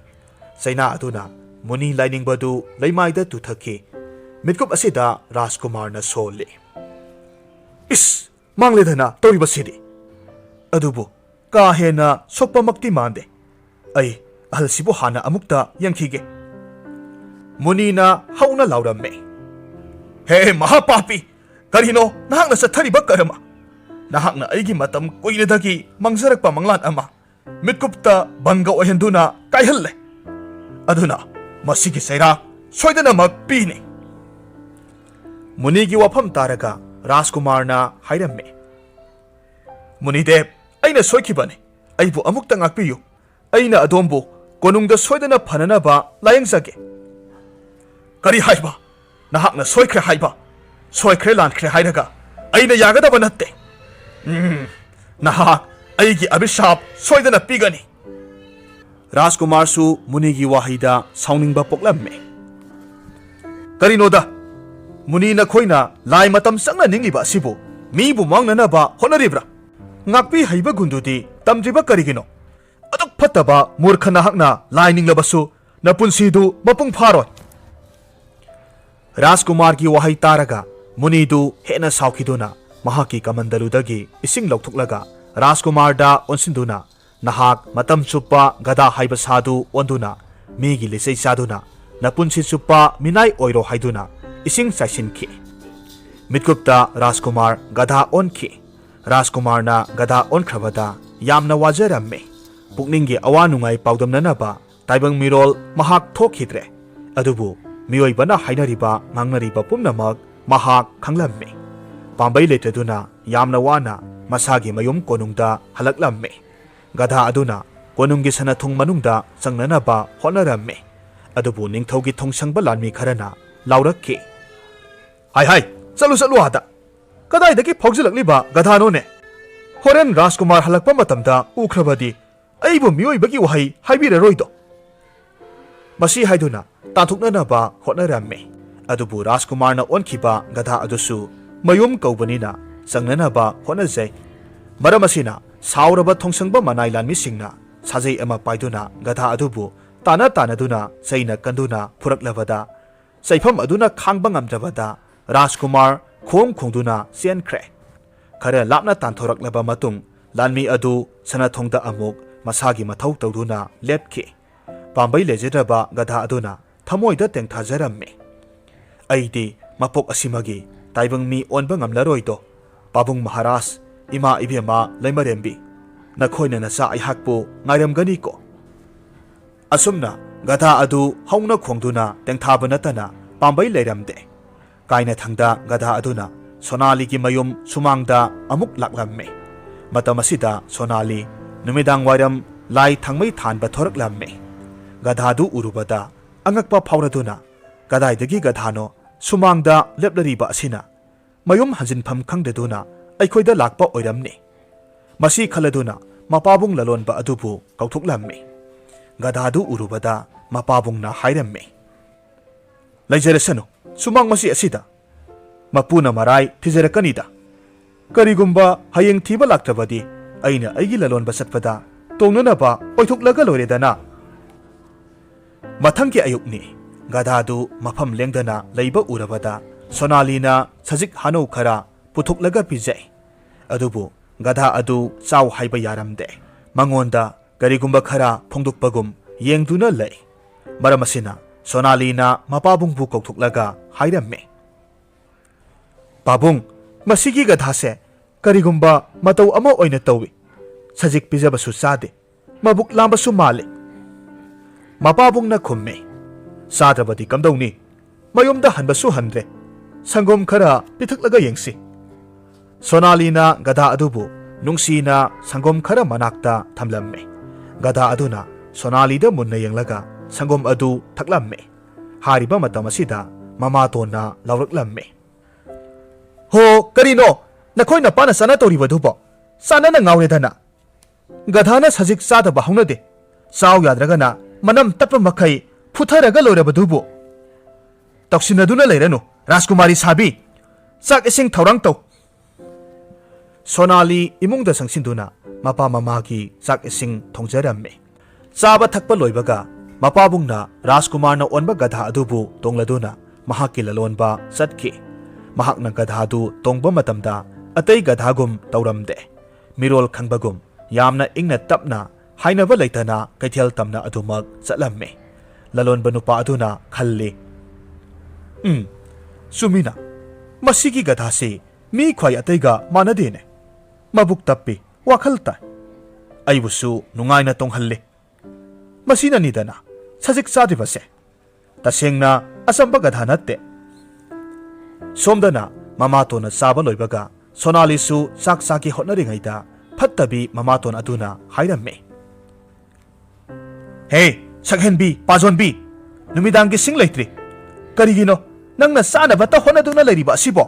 ꯆꯩꯅꯥ ꯑꯗꯨꯅ ꯃꯨꯅꯤ ꯂꯥꯏꯅꯤꯡꯕꯗꯨ ꯂꯩꯃꯥꯏꯗ ꯇꯨꯊꯈꯤ꯫ ꯃꯤꯠꯀꯨꯞ ꯑꯁꯤꯗ ꯔꯥꯖꯀꯨꯃꯥꯔꯅ ꯁꯣꯜꯂꯤ꯫ "ꯏꯁ! ꯃꯥꯡꯂꯦꯗꯅ ꯇꯧꯔꯤꯕꯁꯤꯗꯤ꯫ ꯑꯗꯨꯕꯨ ꯀꯥ ꯍꯦꯟꯅ ꯁꯣꯛꯄꯃꯛꯇꯤ ꯃꯥꯟꯗꯦ꯫ ꯑꯩ ꯑꯍꯜꯁꯤꯕꯨ ꯍꯥꯟꯅ ꯑꯃꯨꯛꯇ ꯌꯦꯡꯈꯤꯒꯦ"꯫ ꯃꯨꯅꯤꯅ ꯍꯧꯅ ꯂꯥꯎꯔꯝꯃꯤ꯫ "ꯍꯦ ꯃꯍꯥꯄꯥꯄꯤ! ꯀꯔꯤꯅꯣ ꯅꯍꯥꯛꯅ ꯆꯠꯊꯔꯤꯕ ꯀꯔꯃ? ꯅꯍꯥꯛꯅ ꯑꯩꯒꯤ ꯃꯇꯝ ꯀꯨꯏꯅꯗꯒꯤ ꯃꯥꯡꯖꯔꯛꯄ ꯃꯪꯂꯥꯟ ꯑꯃ ꯃꯤꯠꯀꯨꯞꯇ ꯕꯪꯒ ꯑꯣꯏꯍꯟꯗꯨꯅ ꯀꯥꯏꯍꯜꯂꯦ꯫ ꯑꯗꯨꯅ ꯃꯁꯤꯒꯤ ꯆꯩꯔꯥꯛ ꯁꯣꯏꯗꯅꯃꯛ ꯄꯤꯅꯤ"꯫ ꯃꯨꯅꯤꯒꯤ ꯋꯥꯐꯝ ꯇꯥꯔꯒ ꯔꯥꯖꯀꯨꯃꯥꯔꯅ ꯍꯥꯏꯔꯝꯃꯤ, "ꯃꯨꯅꯤꯗꯦꯕ, ꯑꯩꯅ ꯁꯣꯏꯈꯤꯕꯅꯤ꯫ ꯑꯩꯕꯨ ꯑꯃꯨꯛꯇ ꯉꯥꯛꯄꯤꯌꯨ꯫ ꯑꯩꯅ ꯑꯗꯣꯝꯕꯨ ꯀꯣꯅꯨꯡꯗ ꯁꯣꯏꯗꯅ ꯐꯅꯅꯕ ꯂꯥꯌꯦꯡꯖꯒꯦ"꯫ "ꯀꯔꯤ ꯍꯥꯏꯕ? ꯅꯍꯥꯛꯅ ꯁꯣꯏꯈ꯭ꯔꯦ ꯍꯥꯏꯕ? ꯁꯣꯏꯈ꯭ꯔꯦ ꯂꯥꯟꯈ꯭ꯔꯦ ꯍꯥꯏꯔꯒ ꯑꯩꯅ ꯌꯥꯒꯗꯕ ꯅꯠꯇꯦ꯫ ꯎꯝ, ꯅꯍꯥꯛ ꯑꯩꯒꯤ ꯑꯚꯤꯁꯥꯞ ꯁꯣꯏꯗꯅ ꯄꯤꯒꯅꯤ"꯫ ꯔꯥꯖꯀꯨꯃꯥꯔꯁꯨ ꯃꯨꯅꯤꯒꯤ ꯋꯥꯍꯩꯗ ꯁꯥꯎꯅꯤꯡꯕ ꯄꯣꯛꯂꯝꯃꯤ꯫ "ꯀꯔꯤꯅꯣꯗ? ꯃꯨꯅꯤ, ꯅꯈꯣꯏꯅ ꯂꯥꯏ ꯃꯇꯝ ꯆꯪꯅ ꯅꯤꯡꯂꯤꯕ ꯑꯁꯤꯕꯨ ꯃꯤꯕꯨ ꯃꯥꯡꯅꯅꯕ ꯍꯣꯠꯅꯔꯤꯕ꯭ꯔꯥ? ꯉꯥꯛꯄꯤ ꯍꯩꯕ ꯒꯨꯟꯗꯨꯗꯤ ꯇꯝꯗ꯭ꯔꯤꯕ ꯀꯔꯤꯒꯤꯅꯣ? ꯑꯗꯨꯛ ꯐꯠꯇꯕ ꯃꯨꯔꯈ ꯅꯍꯥꯛꯅ ꯂꯥꯏ ꯅꯤꯡꯂꯕꯁꯨ ꯅꯄꯨꯟꯁꯤꯗꯨ ꯃꯄꯨꯡ ꯐꯥꯔꯣꯏ"꯫ ꯔꯥꯖꯀꯨꯃꯥꯔꯒꯤ ꯋꯥꯍꯩ ꯇꯥꯔꯒ ꯃꯨꯅꯤꯗꯨ ꯍꯦꯟꯅ ꯁꯥꯎꯈꯤꯗꯨꯅ ꯃꯍꯥꯛꯀꯤ ꯀꯃꯟꯗꯂꯨꯗꯒꯤ ꯏꯁꯤꯡ ꯂꯧꯊꯣꯛꯂꯒ ꯔꯥꯖꯀꯨꯃꯥꯔꯗ ꯑꯣꯟꯁꯤꯟꯗꯨꯅ, "ꯅꯍꯥꯛ ꯃꯇꯝ ꯆꯨꯞꯄ ꯒꯙꯥ ꯍꯥꯏꯕ ꯁꯥꯗꯨ ꯑꯣꯟꯗꯨꯅ ꯃꯤꯒꯤ ꯂꯤꯆꯩ ꯆꯥꯗꯨꯅ ꯅꯄꯨꯟꯁꯤ ꯆꯨꯞꯄ ꯃꯤꯅꯥꯏ ꯑꯣꯏꯔꯣ" ꯍꯥꯏꯗꯨꯅ ꯏꯁꯤꯡ ꯆꯥꯏꯁꯤꯟꯈꯤ꯫ ꯃꯤꯠꯀꯨꯞꯇ ꯔꯥꯖꯀꯨꯃꯥꯔ ꯒꯙꯥ ꯑꯣꯟꯈꯤ꯫ ꯔꯥꯖꯀꯨꯃꯥꯔꯅ ꯒꯙꯥ ꯑꯣꯟꯈ꯭ꯔꯕꯗ ꯌꯥꯝꯅ ꯋꯥꯖꯔꯝꯃꯤ꯫ ꯄꯨꯛꯅꯤꯡꯒꯤ ꯑꯋꯥ ꯅꯨꯡꯉꯥꯏ ꯄꯥꯎꯗꯝꯅꯅꯕ ꯇꯥꯏꯕꯪ ꯃꯤꯔꯣꯜ ꯃꯍꯥꯛ ꯊꯣꯛꯈꯤꯗ꯭ꯔꯦ꯫ ꯑꯗꯨꯕꯨ ꯃꯤꯑꯣꯏꯕꯅ ꯍꯥꯏꯅꯔꯤꯕ ꯉꯥꯡꯅꯔꯤꯕ ꯄꯨꯝꯅꯃꯛ ꯃꯍꯥꯛ ꯈꯪꯂꯝꯃꯤ꯫ ꯄꯥꯝꯕꯩ ꯂꯩꯇꯗꯨꯅ ꯌꯥꯝꯅ ꯋꯥꯅ ꯃꯁꯥꯒꯤ ꯃꯌꯨꯝ ꯀꯣꯅꯨꯡꯗ ꯍꯜꯂꯛꯂꯝꯃꯤ꯫ ꯒꯙꯥ ꯑꯗꯨꯅ ꯀꯣꯅꯨꯡꯒꯤ ꯁꯅꯥꯊꯣꯡ ꯃꯅꯨꯡꯗ ꯆꯪꯅꯅꯕ ꯍꯣꯠꯅꯔꯝꯃꯤ꯫ ꯑꯗꯨꯕꯨ ꯅꯤꯡꯊꯧꯒꯤ ꯊꯣꯡꯁꯪꯕ ꯂꯥꯟꯃꯤ ꯈꯔꯅ ꯂꯥꯎꯔꯛꯈꯤ, "ꯍꯥꯏ ꯍꯥꯏ, ꯆꯠꯂꯨ ꯆꯠꯂꯨ ꯑꯥꯗ! ꯀꯗꯥꯏꯗꯒꯤ ꯐꯥꯎꯖꯤꯜꯂꯛꯂꯤꯕ ꯒꯙꯥꯅꯣꯅꯦ? ꯍꯣꯔꯦꯟ ꯔꯥꯖꯀꯨꯃꯥꯔ ꯍꯜꯂꯛꯄ ꯃꯇꯝꯗ ꯎꯈ꯭ꯔꯕꯗꯤ ꯑꯩꯕꯨ ꯃꯤꯑꯣꯏꯕꯒꯤ ꯋꯥꯍꯩ ꯍꯥꯏꯕꯤꯔꯔꯣꯏꯗꯣ?" ꯃꯁꯤ ꯍꯥꯏꯗꯨꯅ ꯇꯥꯟꯊꯣꯛꯅꯅꯕ ꯍꯣꯠꯅꯔꯝꯃꯤ꯫ ꯑꯗꯨꯕꯨ ꯔꯥꯖꯀꯨꯃꯥꯔꯅ ꯑꯣꯟꯈꯤꯕ ꯒꯙꯥ ꯑꯗꯨꯁꯨ ꯃꯌꯨꯝ ꯀꯧꯕꯅꯤꯅ ꯆꯪꯅꯅꯕ ꯍꯣꯠꯅꯖꯩ꯫ ꯃꯔꯝ ꯑꯁꯤꯅ ꯁꯥꯎꯔꯕ ꯊꯣꯡꯁꯪꯕ ꯃꯅꯥꯏ ꯂꯥꯟꯃꯤꯁꯤꯡꯅ ꯁꯥꯖꯩ ꯑꯃ ꯄꯥꯏꯗꯨꯅ ꯒꯙꯥ ꯑꯗꯨꯕꯨ ꯇꯥꯟꯅ ꯇꯥꯟꯅꯗꯨꯅ ꯆꯩꯅ ꯀꯟꯗꯨꯅ ꯐꯨꯔꯛꯂꯕꯗ, ꯆꯩꯐꯝ ꯑꯗꯨꯅ ꯈꯥꯡꯕ ꯉꯝꯗ꯭ꯔꯕꯗ ꯔꯥꯖꯀꯨꯃꯥꯔ ꯈꯣꯡ ꯈꯣꯡꯗꯨꯅ ꯆꯦꯟꯈ꯭ꯔꯦ꯫ ꯈꯔ ꯂꯥꯞꯅ ꯇꯥꯟꯊꯣꯔꯛꯂꯕ ꯃꯇꯨꯡ ꯂꯥꯟꯃꯤ ꯑꯗꯨ ꯁꯅꯥꯊꯣꯡꯗ ꯑꯃꯨꯛ ꯃꯁꯥꯒꯤ ꯃꯊꯧ ꯇꯧꯗꯨꯅ ꯂꯦꯞꯈꯤ꯫ ꯄꯥꯝꯕꯩ ꯂꯩꯖꯗ꯭ꯔꯕ ꯒꯙꯥ ꯑꯗꯨꯅ ꯊꯃꯣꯏꯗ ꯇꯦꯡꯊꯥꯖꯔꯝꯃꯤ, "ꯑꯩꯗꯤ ꯃꯄꯣꯛ ꯑꯁꯤꯃꯒꯤ ꯇꯥꯏꯕꯪ ꯃꯤ ꯑꯣꯟꯕ ꯉꯝꯂꯔꯣꯏꯗꯣ꯫ ꯄꯥꯕꯨꯡ ꯃꯍꯥꯔꯥꯖ, ꯏꯃꯥ ꯏꯕꯦꯝꯃ ꯂꯩꯃꯔꯦꯝꯕꯤ, ꯅꯈꯣꯏꯅ ꯅꯆꯥ ꯑꯩꯍꯥꯛꯄꯨ ꯉꯥꯏꯔꯝꯒꯅꯤꯀꯣ?" ꯑꯁꯨꯝꯅ ꯒꯙꯥ ꯑꯗꯨ ꯍꯧꯅ ꯈꯣꯡꯗꯨꯅ ꯇꯦꯡꯊꯥꯕ ꯅꯠꯇꯅ ꯄꯥꯝꯕꯩ ꯂꯩꯔꯝꯗꯦ꯫ ꯀꯥꯏꯅꯊꯪꯗ ꯒꯙꯥ ꯑꯗꯨꯅ ꯁꯣꯅꯥꯂꯤꯒꯤ ꯃꯌꯨꯝ ꯁꯨꯃꯥꯡꯗ ꯑꯃꯨꯛ ꯂꯥꯛꯂꯝꯃꯤ꯫ ꯃꯇꯝ ꯑꯁꯤꯗ ꯁꯣꯅꯥꯂꯤ ꯅꯨꯃꯤꯗꯥꯡ ꯋꯥꯏꯔꯝ ꯂꯥꯏ ꯊꯥꯡꯃꯩ ꯊꯥꯟꯕ ꯊꯣꯔꯛꯂꯝꯃꯤ꯫ ꯒꯙꯥꯗꯨ ꯎꯔꯨꯕꯗ ꯑꯉꯛꯄ ꯐꯥꯎꯔꯗꯨꯅ, "ꯀꯗꯥꯏꯗꯒꯤ ꯒꯙꯥꯅꯣ ꯁꯨꯃꯥꯡꯗ ꯂꯦꯞꯂꯔꯤꯕ ꯑꯁꯤꯅ? ꯃꯌꯨꯝ ꯍꯟꯖꯤꯟꯐꯝ ꯈꯪꯗꯗꯨꯅ ꯑꯩꯈꯣꯏꯗ ꯂꯥꯛꯄ ꯑꯣꯏꯔꯝꯅꯤ"꯫ ꯃꯁꯤ ꯈꯜꯂꯗꯨꯅ ꯃꯄꯥꯕꯨꯡ ꯂꯂꯣꯟꯕ ꯑꯗꯨꯕꯨ ꯀꯧꯊꯣꯛꯂꯝꯃꯤ꯫ ꯒꯙꯥꯗꯨ ꯎꯔꯨꯕꯗ ꯃꯄꯥꯕꯨꯡꯅ ꯍꯥꯏꯔꯝꯃꯤ, "ꯂꯩꯖꯔꯁꯅꯨ, ꯁꯨꯃꯥꯡ ꯃꯆꯤ ꯑꯁꯤꯗ ꯃꯄꯨꯅ ꯃꯔꯥꯏ ꯊꯤꯖꯔꯛꯀꯅꯤꯗ꯫ ꯀꯔꯤꯒꯨꯝꯕ ꯍꯌꯦꯡ ꯊꯤꯕ ꯂꯥꯛꯇ꯭ꯔꯕꯗꯤ ꯑꯩꯅ ꯑꯩꯒꯤ ꯂꯂꯣꯟꯕ ꯆꯠꯄꯗ ꯇꯣꯡꯅꯅꯕ ꯑꯣꯏꯊꯣꯛꯂꯒ ꯂꯣꯏꯔꯦꯗꯅ"꯫ ꯃꯊꯪꯒꯤ ꯑꯌꯨꯛꯅꯤ꯫ ꯒꯙꯥꯗꯨ ꯃꯐꯝ ꯂꯦꯡꯗꯅ ꯂꯩꯕ ꯎꯔꯕꯗ ꯁꯣꯅꯥꯂꯤꯅ ꯁꯖꯤꯛ ꯍꯥꯅꯧ ꯈꯔ ꯄꯨꯊꯣꯛꯂꯒ ꯄꯤꯖꯩ꯫ ꯑꯗꯨꯕꯨ ꯒꯙꯥ ꯑꯗꯨ ꯆꯥꯎ ꯍꯥꯏꯕ ꯌꯥꯔꯝꯗꯦ꯫ ꯃꯉꯣꯟꯗ ꯀꯔꯤꯒꯨꯝꯕ ꯈꯔ ꯐꯣꯡꯗꯣꯛꯄꯒꯨꯝ ꯌꯦꯡꯗꯨꯅ ꯂꯩ꯫ ꯃꯔꯝ ꯑꯁꯤꯅ ꯁꯣꯅꯥꯂꯤꯅ ꯃꯄꯥꯕꯨꯡꯕꯨ ꯀꯧꯊꯣꯛꯂꯒ ꯍꯥꯏꯔꯝꯃꯤ, "ꯄꯥꯕꯨꯡ, ꯃꯁꯤꯒꯤ ꯒꯙꯥꯁꯦ ꯀꯔꯤꯒꯨꯝꯕ ꯃꯇꯧ ꯑꯃ ꯑꯣꯏꯅ ꯇꯧꯏ꯫ ꯁꯖꯤꯛ ꯄꯤꯖꯕꯁꯨ ꯆꯥꯗꯦ꯫ ꯃꯕꯨꯛ ꯂꯥꯝꯕꯁꯨ ꯃꯥꯜꯂꯤ꯫" ꯃꯄꯥꯕꯨꯡꯅ ꯈꯨꯝꯃꯤ, "ꯆꯥꯗ꯭ꯔꯕꯗꯤ ꯀꯝꯗꯧꯅꯤ? ꯃꯌꯨꯝꯗ ꯍꯟꯕꯁꯨ ꯍꯟꯗ꯭ꯔꯦ꯫ ꯁꯪꯒꯣꯝ ꯈꯔ ꯄꯤꯊꯛꯂꯒ ꯌꯦꯡꯁꯤ꯫" ꯁꯣꯅꯥꯂꯤꯅ ꯒꯙꯥ ꯑꯗꯨꯕꯨ ꯅꯨꯡꯁꯤꯅ ꯁꯪꯒꯣꯝ ꯈꯔ ꯃꯅꯥꯛꯇ ꯊꯝꯂꯝꯃꯤ꯫ ꯒꯙꯥ ꯑꯗꯨꯅ ꯁꯣꯅꯥꯂꯤꯗ ꯃꯨꯟꯅ ꯌꯦꯡꯂꯒ ꯁꯪꯒꯣꯝ ꯑꯗꯨ ꯊꯛꯂꯝꯃꯤ꯫ ꯍꯥꯏꯔꯤꯕ ꯃꯇꯝ ꯑꯁꯤꯗ ꯃꯃꯥꯇꯣꯟꯅ ꯂꯥꯎꯔꯛꯂꯝꯃꯤ, "ꯍꯣ, ꯀꯔꯤꯅꯣ? ꯅꯈꯣꯏ ꯅꯄꯥꯅ ꯆꯥꯅ ꯇꯧꯔꯤꯕꯗꯨꯕꯣ? ꯆꯥꯅꯅ ꯉꯥꯎꯔꯦꯗꯅ꯫ ꯒꯙꯥꯅ ꯁꯖꯤꯛ ꯆꯥꯗꯕ ꯍꯧꯅꯗꯦ꯫ ꯆꯥꯎ ꯌꯥꯗ꯭ꯔꯒꯅ ꯃꯅꯝ ꯇꯠꯄ ꯃꯈꯩ ꯐꯨꯊꯔꯒ ꯂꯣꯏꯔꯕꯗꯨꯕꯨ꯫ ꯇꯧꯁꯤꯟꯅꯗꯨꯅ ꯂꯩꯔꯅꯨ, ꯔꯥꯖꯀꯨꯃꯥꯔꯤ ꯁꯥꯕꯤ꯫ ꯆꯥꯛ ꯏꯁꯤꯡ ꯊꯧꯔꯥꯡ ꯇꯧ꯫" ꯁꯣꯅꯥꯂꯤ ꯏꯃꯨꯡꯗ ꯆꯪꯁꯤꯟꯗꯨꯅ ꯃꯄꯥ ꯃꯃꯥꯒꯤ ꯆꯥꯛ ꯏꯁꯤꯡ ꯊꯣꯡꯖꯔꯝꯃꯤ꯫ ꯆꯥꯕ ꯊꯛꯄ ꯂꯣꯏꯕꯒ ꯃꯄꯥꯕꯨꯡꯅ ꯔꯥꯖꯀꯨꯃꯥꯔꯅ ꯑꯣꯟꯕ ꯒꯙꯥ ꯑꯗꯨꯕꯨ ꯇꯣꯡꯂꯗꯨꯅ ꯃꯍꯥꯛꯀꯤ ꯂꯂꯣꯟꯕ ꯆꯠꯈꯤ꯫ ꯃꯍꯥꯛꯅ ꯒꯙꯥꯗꯨ ꯇꯣꯡꯕ ꯃꯇꯝꯗ ꯑꯇꯩ ꯒꯙꯥꯒꯨꯝ ꯇꯧꯔꯝꯗꯦ꯫ ꯃꯤꯔꯣꯜ ꯈꯪꯕꯒꯨꯝ ꯌꯥꯝꯅ ꯏꯪꯅ ꯇꯞꯅ ꯍꯥꯏꯅꯕ ꯂꯩꯇꯅ ꯀꯩꯊꯦꯜ ꯇꯝꯅ ꯑꯗꯨꯃꯛ ꯆꯠꯂꯝꯃꯤ꯫ ꯂꯂꯣꯟꯕ ꯅꯨꯄꯥ ꯑꯗꯨꯅ ꯈꯜꯂꯤ, "ꯎꯝ, ꯆꯨꯝꯃꯤꯅ, ꯃꯁꯤꯒꯤ ꯒꯙꯥꯁꯤ ꯃꯤ ꯈ꯭ꯋꯥꯏ ꯑꯇꯩꯒ ꯃꯥꯟꯅꯗꯦꯅꯦ꯫ ꯃꯕꯨꯛ ꯇꯞꯄꯤ, ꯋꯥꯈꯜ ꯇꯥꯏ꯫ ꯑꯩꯕꯨꯁꯨ ꯅꯨꯡꯉꯥꯏꯅ ꯇꯣꯡꯍꯜꯂꯤ꯫ ꯃꯁꯤꯅꯅꯤꯗꯅ ꯁꯖꯤꯛ ꯆꯥꯗ꯭ꯔꯤꯕꯁꯦ꯫ ꯇꯁꯦꯡꯅ ꯑꯆꯝꯕ ꯒꯙꯥ ꯅꯠꯇꯦ꯫" ꯁꯣꯝꯗꯅ ꯃꯃꯥꯇꯣꯟꯅ ꯆꯥꯕ ꯂꯣꯏꯕꯒ ꯁꯣꯅꯥꯂꯤꯁꯨ ꯆꯥꯛ ꯆꯥꯒꯦ ꯍꯣꯠꯅꯔꯤꯉꯩꯗ ꯐꯠꯇꯕꯤ ꯃꯃꯥꯇꯣꯟ ꯑꯗꯨꯅ ꯍꯥꯏꯔꯝꯃꯤ, "ꯍꯦ, ꯁꯛꯍꯦꯟꯕꯤ, ꯄꯥꯖꯣꯟꯕꯤ, ꯅꯨꯃꯤꯗꯥꯡꯒꯤ ꯁꯤꯡ ꯂꯩꯇ꯭ꯔꯤ꯫ ꯀꯔꯤꯒꯤꯅꯣ ꯅꯪꯅ ꯆꯥꯅꯕꯇ ꯍꯣꯠꯅꯗꯨꯅ ꯂꯩꯔꯤꯕ ꯑꯁꯤꯕꯣ?"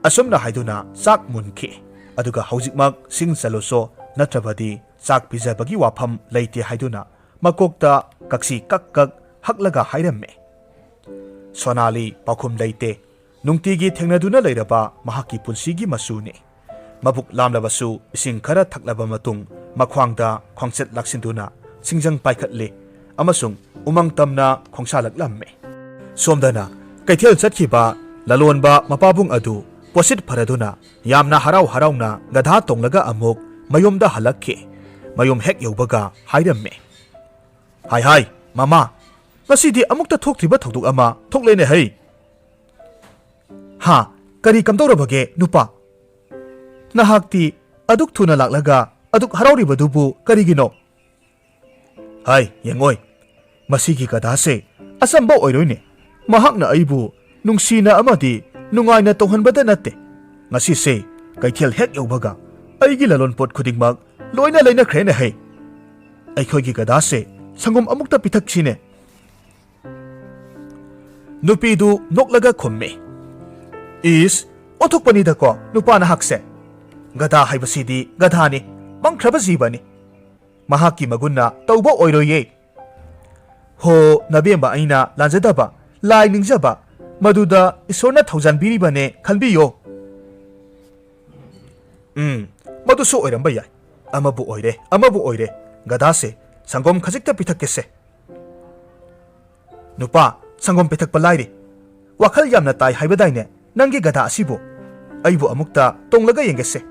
ꯑꯁꯨꯝꯅ ꯍꯥꯏꯗꯨꯅ ꯆꯥꯛ ꯃꯨꯟꯈꯤ꯫ ꯑꯗꯨꯒ ꯍꯧꯖꯤꯛꯃꯛ ꯁꯤꯡ ꯆꯜꯂꯨꯁꯣ, ꯅꯠꯇ꯭ꯔꯕꯗꯤ ꯆꯥꯛ ꯄꯤꯖꯕꯒꯤ ꯋꯥꯐꯝ ꯂꯩꯇꯦ ꯍꯥꯏꯗꯨꯅ ꯃꯀꯣꯛꯇ ꯀꯛꯁꯤ ꯀꯛ ꯀꯛ ꯍꯛꯂꯒ ꯍꯥꯏꯔꯝꯃꯤ꯫ ꯁꯣꯅꯥꯂꯤ ꯄꯥꯎꯈꯨꯝ ꯂꯩꯇꯦ꯫ ꯅꯨꯡꯇꯤꯒꯤ ꯊꯦꯡꯅꯗꯨꯅ ꯂꯩꯔꯕ ꯃꯍꯥꯛꯀꯤ ꯄꯨꯟꯁꯤꯒꯤ ꯃꯆꯨꯅꯤ꯫ ꯃꯕꯨꯛ ꯂꯥꯝꯂꯕꯁꯨ ꯏꯁꯤꯡ ꯈꯔ ꯊꯛꯂꯕ ꯃꯇꯨꯡ ꯃꯈ꯭ꯋꯥꯡꯗ ꯈ꯭ꯋꯥꯡꯆꯠ ꯂꯥꯛꯁꯤꯟꯗꯨꯅ ꯁꯤꯡꯖꯪ ꯄꯥꯏꯈꯠꯂꯤ꯫ ꯑꯃꯁꯨꯡ ꯎꯃꯪ ꯇꯝꯅ ꯈꯣꯡꯁꯥꯜꯂꯛꯂꯝꯃꯤ꯫ ꯁꯣꯝꯗꯅ ꯀꯩꯊꯦꯜ ꯆꯠꯈꯤꯕ ꯂꯂꯣꯟꯕ ꯃꯄꯥꯕꯨꯡ ꯑꯗꯨ ꯄꯣꯠꯁꯤꯠ ꯐꯔꯗꯨꯅ ꯌꯥꯝꯅ ꯍꯔꯥꯎ ꯍꯔꯥꯎꯅ ꯒꯙꯥ ꯇꯣꯡꯂꯒ ꯑꯃꯨꯛ ꯃꯌꯨꯝꯗ ꯍꯜꯂꯛꯈꯤ꯫ ꯃꯌꯨꯝ ꯍꯦꯛ ꯌꯧꯕꯒ ꯍꯥꯏꯔꯝꯃꯤ, "ꯍꯥꯏ ꯍꯥꯏ, ꯃꯃꯥ, ꯉꯁꯤꯗꯤ ꯑꯃꯨꯛꯇ ꯊꯣꯛꯇ꯭ꯔꯤꯕ ꯊꯧꯗꯣꯛ ꯑꯃ ꯊꯣꯛꯂꯦꯅꯦ ꯍꯩ!" "ꯍꯥ? ꯀꯔꯤ ꯀꯝꯗꯧꯔꯕꯒꯦ, ꯅꯨꯄꯥ? ꯅꯍꯥꯛꯇꯤ ꯑꯗꯨꯛ ꯊꯨꯅ ꯂꯥꯛꯂꯒ ꯑꯗꯨꯛ ꯍꯔꯥꯎꯔꯤꯕꯗꯨꯕꯨ ꯀꯔꯤꯒꯤꯅꯣ?" "ꯍꯥꯏ, ꯌꯦꯡꯉꯣꯏ, ꯃꯁꯤꯒꯤ ꯒꯙꯥꯁꯦ ꯑꯆꯝꯕ ꯑꯣꯏꯔꯣꯏꯅꯦ꯫ ꯃꯍꯥꯛꯅ ꯑꯩꯕꯨ ꯅꯨꯡꯁꯤꯅ ꯑꯃꯗꯤ ꯅꯨꯡꯉꯥꯏꯅ ꯇꯧꯍꯟꯕꯗ ꯅꯠꯇꯦ, ꯉꯁꯤꯁꯦ ꯀꯩꯊꯦꯜ ꯍꯦꯛ ꯌꯧꯕꯒ ꯑꯩꯒꯤ ꯂꯂꯣꯟꯄꯣꯠ ꯈꯨꯗꯤꯡꯃꯛ ꯂꯣꯏꯅ ꯂꯩꯅꯈ꯭ꯔꯦꯅꯦ ꯍꯩ꯫ ꯑꯩꯈꯣꯏꯒꯤ ꯒꯙꯥꯁꯦ ꯁꯪꯒꯣꯝ ꯑꯃꯨꯛꯇ ꯄꯤꯊꯛꯁꯤꯅꯦ꯫" ꯅꯨꯄꯤꯗꯨ ꯅꯣꯛꯂꯒ ꯈꯨꯝꯃꯤ, "ꯏꯁ, ꯑꯣꯟꯊꯣꯛꯄꯅꯤꯗꯀꯣ ꯅꯨꯄꯥ ꯅꯍꯥꯛꯁꯦ꯫ ꯒꯙꯥ ꯍꯥꯏꯕꯁꯤꯗꯤ ꯒꯙꯥꯅꯤ, ꯃꯪꯈ꯭ꯔꯕ ꯖꯤꯕꯅꯤ꯫ ꯃꯍꯥꯛꯀꯤ ꯃꯒꯨꯟꯅ ꯇꯧꯕ ꯑꯣꯏꯔꯣꯏꯌꯦ꯫ ꯍꯣ, ꯅꯕꯦꯝꯕ ꯑꯩꯅ ꯂꯥꯟꯖꯗꯕ, ꯂꯥꯏ ꯅꯤꯡꯖꯕ, ꯃꯗꯨꯗ ꯏꯁꯣꯔꯅ ꯊꯧꯖꯥꯟꯕꯤꯔꯤꯕꯅꯦ ꯈꯟꯕꯤꯌꯣ꯫" "ꯎꯝ, ꯃꯗꯨꯁꯨ ꯑꯣꯏꯔꯝꯕ ꯌꯥꯏ꯫ ꯑꯃꯕꯨ ꯑꯣꯏꯔꯦ, ꯑꯃꯕꯨ ꯑꯣꯏꯔꯦ, ꯒꯙꯥꯁꯦ ꯁꯪꯒꯣꯝ ꯈꯖꯤꯛꯇ ꯄꯤꯊꯛꯀꯦꯁꯦ꯫" "ꯅꯨꯄꯥ, ꯁꯪꯒꯣꯝ ꯄꯤꯊꯛꯄ ꯂꯥꯏꯔꯤ, ꯋꯥꯈꯜ ꯌꯥꯝꯅ ꯇꯥꯏ ꯍꯥꯏꯕꯗꯥꯏꯅꯦ ꯅꯪꯒꯤ ꯒꯙꯥ ꯑꯁꯤꯕꯨ? ꯑꯩꯕꯨ ꯑꯃꯨꯛꯇ ꯇꯣꯡꯂꯒ ꯌꯦꯡꯒꯦꯁꯦ꯫"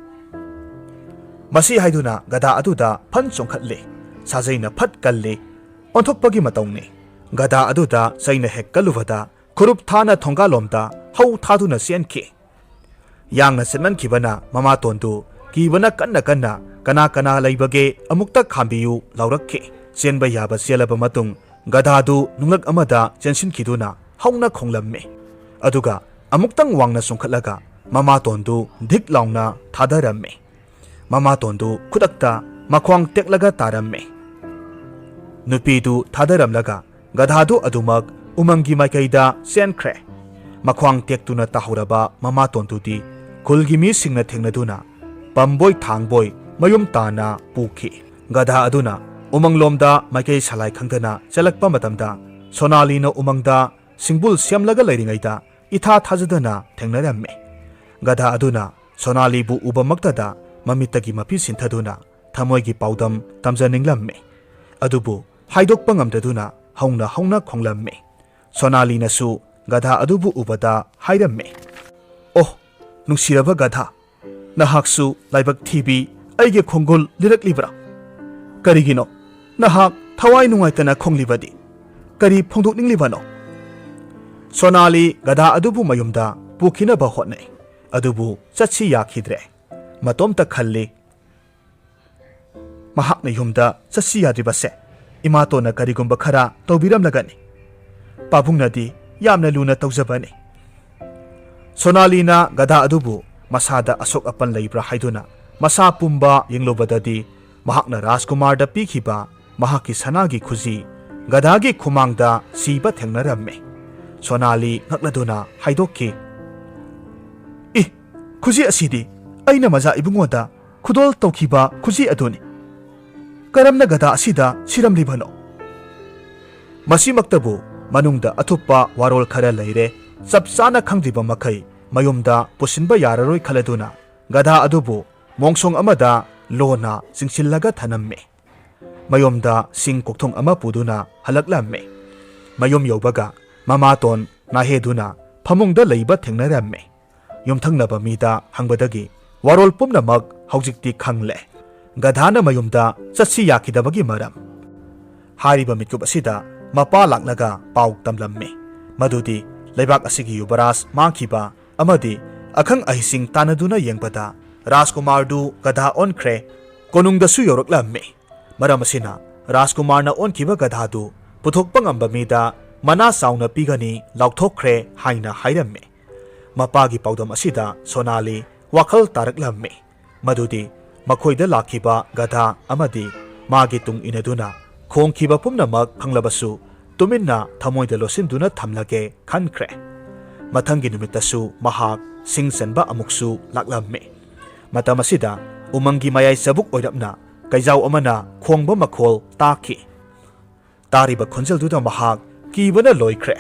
ꯃꯁꯤ ꯍꯥꯏꯗꯨꯅ ꯒꯙꯥ ꯑꯗꯨꯗ ꯐꯟ ꯆꯣꯡꯈꯠꯂꯦ꯫ ꯁꯥꯖꯩꯅ ꯐꯠ ꯀꯜꯂꯦ꯫ ꯑꯣꯟꯊꯣꯛꯄꯒꯤ ꯃꯇꯧꯅꯤ꯫ ꯒꯙꯥ ꯑꯗꯨꯗ ꯆꯩꯅ ꯍꯦꯛ ꯀꯜꯂꯨꯕꯗ ꯈꯨꯔꯨꯞ ꯊꯥꯅ ꯊꯣꯡꯒꯥꯜꯂꯣꯝꯗ ꯍꯧ ꯊꯥꯗꯨꯅ ꯆꯦꯟꯈꯤ꯫ ꯌꯥꯡꯅ ꯆꯦꯟꯃꯟꯈꯤꯕꯅ ꯃꯃꯥꯇꯣꯟꯗꯨ ꯀꯤꯕꯅ ꯀꯟꯅ ꯀꯟꯅ, "ꯀꯅꯥ ꯀꯅꯥ ꯂꯩꯕꯒꯦ, ꯑꯃꯨꯛꯇ ꯈꯥꯝꯕꯤꯌꯨ" ꯂꯥꯎꯔꯛꯈꯤ꯫ ꯆꯦꯟꯕ ꯌꯥꯕ ꯆꯦꯜꯂꯕ ꯃꯇꯨꯡ ꯒꯙꯥꯗꯨ ꯅꯨꯡꯂꯛ ꯑꯃꯗ ꯆꯦꯟꯁꯤꯟꯈꯤꯗꯨꯅ ꯍꯧꯅ ꯈꯣꯡꯂꯝꯃꯤ꯫ ꯑꯗꯨꯒ ꯑꯃꯨꯛꯇꯪ ꯋꯥꯡꯅ ꯆꯣꯡꯈꯠꯂꯒ ꯃꯃꯥꯇꯣꯟꯗꯨ ꯙꯤꯛ ꯂꯥꯎꯅ ꯊꯥꯗꯔꯝꯃꯤ꯫ ꯃꯃꯥꯇꯣꯟꯗꯨ ꯈꯨꯗꯛꯇ ꯃꯈ꯭ꯋꯥꯡ ꯇꯦꯛꯂꯒ ꯇꯥꯔꯝꯃꯤ꯫ ꯅꯨꯄꯤꯗꯨ ꯊꯥꯗꯔꯝꯂꯒ ꯒꯙꯥꯗꯨ ꯑꯗꯨꯃꯛ ꯎꯃꯪꯒꯤ ꯃꯥꯏꯀꯩꯗ ꯆꯦꯟꯈ꯭ꯔꯦ꯫ ꯃꯈ꯭ꯋꯥꯡ ꯇꯦꯛꯇꯨꯅ ꯇꯥꯍꯧꯔꯕ ꯃꯃꯥꯇꯣꯟꯗꯨꯗꯤ ꯈꯨꯜꯒꯤ ꯃꯤꯁꯤꯡꯅ ꯊꯦꯡꯅꯗꯨꯅ ꯄꯝꯕꯣꯏ ꯊꯥꯡꯕꯣꯏ ꯃꯌꯨꯝ ꯇꯥꯅ ꯄꯨꯈꯤ꯫ ꯒꯙꯥ ꯑꯗꯨꯅ ꯎꯃꯪꯂꯣꯝꯗ ꯃꯥꯏꯀꯩ ꯁꯂꯥꯏ ꯈꯪꯗꯅ ꯆꯦꯜꯂꯛꯄ ꯃꯇꯝꯗ ꯁꯣꯅꯥꯂꯤꯅ ꯎꯃꯪꯗ ꯁꯤꯡꯕꯨꯜ ꯁꯦꯝꯂꯒ ꯂꯩꯔꯤꯉꯩꯗ ꯏꯊꯥ ꯊꯥꯖꯗꯅ ꯊꯦꯡꯅꯔꯝꯃꯤ꯫ ꯒꯙꯥ ꯑꯗꯨꯅ ꯁꯣꯅꯥꯂꯤꯕꯨ ꯎꯕꯃꯛꯇꯗ ꯃꯃꯤꯠꯇꯒꯤ ꯃꯄꯤ ꯁꯤꯟꯊꯗꯨꯅ ꯊꯃꯣꯏꯒꯤ ꯄꯥꯎꯗꯝ ꯇꯝꯖꯅꯤꯡꯂꯝꯃꯤ꯫ ꯑꯗꯨꯕꯨ ꯍꯥꯏꯗꯣꯛꯄ ꯉꯝꯗꯗꯨꯅ ꯍꯧꯅ ꯍꯧꯅ ꯈꯣꯡꯂꯝꯃꯤ꯫ ꯁꯣꯅꯥꯂꯤꯅꯁꯨ ꯒꯙꯥ ꯑꯗꯨꯕꯨ ꯎꯕꯗ ꯍꯥꯏꯔꯝꯃꯤ, "ꯑꯣꯍ, ꯅꯨꯡꯁꯤꯔꯕ ꯒꯙꯥ, ꯅꯍꯥꯛꯁꯨ ꯂꯥꯏꯕꯛ ꯊꯤꯕꯤ ꯑꯩꯒꯤ ꯈꯣꯡꯒꯨꯜ ꯂꯤꯔꯛꯂꯤꯕ꯭ꯔꯥ? ꯀꯔꯤꯒꯤꯅꯣ ꯅꯍꯥꯛ ꯊꯋꯥꯏ ꯅꯨꯡꯉꯥꯏꯇꯅ ꯈꯣꯡꯂꯤꯕꯗꯤ? ꯀꯔꯤ ꯐꯣꯡꯗꯣꯛꯅꯤꯡꯂꯤꯕꯅꯣ?" ꯁꯣꯅꯥꯂꯤ ꯒꯙꯥ ꯑꯗꯨꯕꯨ ꯃꯌꯨꯝꯗ ꯄꯨꯈꯤꯅꯕ ꯍꯣꯠꯅꯩ, ꯑꯗꯨꯕꯨ ꯆꯠꯁꯤ ꯌꯥꯈꯤꯗ꯭ꯔꯦ꯫ ꯃꯇꯣꯝꯇ ꯈꯜꯂꯤ, ꯃꯍꯥꯛꯅ ꯌꯨꯝꯗ ꯆꯠꯁꯤ ꯌꯥꯗ꯭ꯔꯤꯕꯁꯦ ꯏꯃꯥꯇꯣꯟꯅ ꯀꯔꯤꯒꯨꯝꯕ ꯈꯔ ꯇꯧꯕꯤꯔꯝꯂꯒꯅꯤ꯫ ꯄꯥꯕꯨꯡꯅꯗꯤ ꯌꯥꯝꯅ ꯂꯨꯅ ꯇꯧꯖꯕꯅꯤ꯫ ꯁꯣꯅꯥꯂꯤꯅ ꯒꯙꯥ ꯑꯗꯨꯕꯨ ꯃꯁꯥꯗ ꯑꯁꯣꯛ ꯑꯄꯟ ꯂꯩꯕ꯭ꯔꯥ ꯍꯥꯏꯗꯨꯅ ꯃꯁꯥ ꯄꯨꯝꯕ ꯌꯦꯡꯂꯨꯕꯗꯗꯤ, ꯃꯍꯥꯛꯅ ꯔꯥꯖꯀꯨꯃꯥꯔꯗ ꯄꯤꯈꯤꯕ ꯃꯍꯥꯛꯀꯤ ꯁꯅꯥꯒꯤ ꯈꯨꯖꯤ ꯒꯙꯥꯒꯤ ꯈꯨꯃꯥꯡꯗ ꯁꯤꯕ ꯊꯦꯡꯅꯔꯝꯃꯤ꯫ ꯁꯣꯅꯥꯂꯤ ꯉꯛꯂꯗꯨꯅ ꯍꯥꯏꯗꯣꯛꯈꯤ, "ꯏ, ꯈꯨꯖꯤ ꯑꯁꯤꯗꯤ ꯑꯩꯅ ꯃꯖꯥ ꯏꯕꯨꯡꯉꯣꯗ ꯈꯨꯗꯣꯜ ꯇꯧꯈꯤꯕ ꯈꯨꯖꯤ ꯑꯗꯨꯅꯤ꯫ ꯀꯔꯝꯅ ꯒꯙꯥ ꯑꯁꯤꯗ ꯁꯤꯔꯝꯂꯤꯕꯅꯣ?" ꯃꯁꯤꯃꯛꯇꯕꯨ ꯃꯅꯨꯡꯗ ꯑꯊꯨꯞꯄ ꯋꯥꯔꯣꯜ ꯈꯔ ꯂꯩꯔꯦ꯫ ꯆꯞ ꯆꯥꯅ ꯈꯪꯗ꯭ꯔꯤꯕ ꯃꯈꯩ ꯃꯌꯨꯝꯗ ꯄꯨꯁꯤꯟꯕ ꯌꯥꯔꯔꯣꯏ ꯈꯜꯂꯗꯨꯅ ꯒꯙꯥ ꯑꯗꯨꯕꯨ ꯃꯣꯡꯁꯣꯡ ꯑꯃꯗ ꯂꯣꯟꯅ ꯆꯤꯡꯁꯤꯜꯂꯒ ꯊꯅꯝꯃꯤ꯫ ꯃꯌꯨꯝꯗ ꯁꯤꯡ ꯀꯣꯛꯊꯣꯡ ꯑꯃ ꯄꯨꯗꯨꯅ ꯍꯜꯂꯛꯂꯝꯃꯤ꯫ ꯃꯌꯨꯝ ꯌꯧꯕꯒ ꯃꯃꯥꯇꯣꯟ ꯅꯥꯍꯦꯗꯨꯅ ꯐꯃꯨꯡꯗ ꯂꯩꯕ ꯊꯦꯡꯅꯔꯝꯃꯤ꯫ ꯌꯨꯝꯊꯪꯅꯕ ꯃꯤꯗ ꯍꯪꯕꯗꯒꯤ ꯋꯥꯔꯣꯜ ꯄꯨꯝꯅꯃꯛ ꯍꯧꯖꯤꯛꯇꯤ ꯈꯪꯂꯦ꯫ ꯒꯙꯥꯅ ꯃꯌꯨꯝꯗ ꯆꯠꯁꯤ ꯌꯥꯈꯤꯗꯕꯒꯤ ꯃꯔꯝ꯫ ꯍꯥꯏꯔꯤꯕ ꯃꯤꯀꯨꯞ ꯑꯁꯤꯗ ꯃꯄꯥ ꯂꯥꯛꯂꯒ ꯄꯥꯎ ꯇꯝꯂꯝꯃꯤ, ꯃꯗꯨꯗꯤ ꯂꯩꯕꯥꯛ ꯑꯁꯤꯒꯤ ꯌꯨꯕꯔꯥꯖ ꯃꯥꯡꯈꯤꯕ ꯑꯃꯗꯤ ꯑꯈꯪ ꯑꯍꯩꯁꯤꯡ ꯇꯥꯟꯅꯗꯨꯅ ꯌꯦꯡꯕꯗ ꯔꯥꯖꯀꯨꯃꯥꯔꯗꯨ ꯒꯙꯥ ꯑꯣꯟꯈ꯭ꯔꯦ꯫ ꯀꯣꯅꯨꯡꯗꯁꯨ ꯌꯧꯔꯛꯂꯝꯃꯤ꯫ ꯃꯔꯝ ꯑꯁꯤꯅ ꯔꯥꯖꯀꯨꯃꯥꯔꯅ ꯑꯣꯟꯈꯤꯕ ꯒꯙꯥꯗꯨ ꯄꯨꯊꯣꯛꯄ ꯉꯝꯕ ꯃꯤꯗ ꯃꯅꯥ ꯆꯥꯎꯅ ꯄꯤꯒꯅꯤ, ꯂꯥꯎꯊꯣꯛꯈ꯭ꯔꯦ ꯍꯥꯏꯅ ꯍꯥꯏꯔꯝꯃꯤ꯫ ꯃꯄꯥꯒꯤ ꯄꯥꯎꯗꯝ ꯑꯁꯤꯗ ꯁꯣꯅꯥꯂꯤ ꯋꯥꯈꯜ ꯇꯥꯔꯛꯂꯝꯃꯤ꯫ ꯃꯗꯨꯗꯤ ꯃꯈꯣꯏꯗ ꯂꯥꯛꯈꯤꯕ ꯒꯙꯥ ꯑꯃꯗꯤ ꯃꯥꯒꯤ ꯇꯨꯡ ꯏꯟꯅꯗꯨꯅ ꯈꯣꯡꯈꯤꯕ ꯄꯨꯝꯅꯃꯛ ꯈꯪꯂꯕꯁꯨ ꯇꯨꯃꯤꯟꯅ ꯊꯃꯣꯏꯗ ꯂꯣꯠꯁꯤꯟꯗꯨꯅ ꯊꯝꯂꯒꯦ ꯈꯟꯈ꯭ꯔꯦ꯫ ꯃꯊꯪꯒꯤ ꯅꯨꯃꯤꯠꯇꯁꯨ ꯃꯍꯥꯛ ꯁꯤꯡ ꯆꯟꯕ ꯑꯃꯨꯛꯁꯨ ꯂꯥꯛꯂꯝꯃꯤ꯫ ꯃꯇꯝ ꯑꯁꯤꯗ ꯎꯃꯪꯒꯤ ꯃꯌꯥꯏ ꯆꯕꯨꯛ ꯑꯣꯏꯔꯞꯅ ꯀꯩꯖꯥꯎ ꯑꯃꯅ ꯈꯣꯡꯕ ꯃꯈꯣꯜ ꯇꯥꯈꯤ꯫ ꯇꯥꯔꯤꯕ ꯈꯣꯟꯖꯦꯜꯗꯨꯗ ꯃꯍꯥꯛ ꯀꯤꯕꯅ ꯂꯣꯏꯈ꯭ꯔꯦ꯫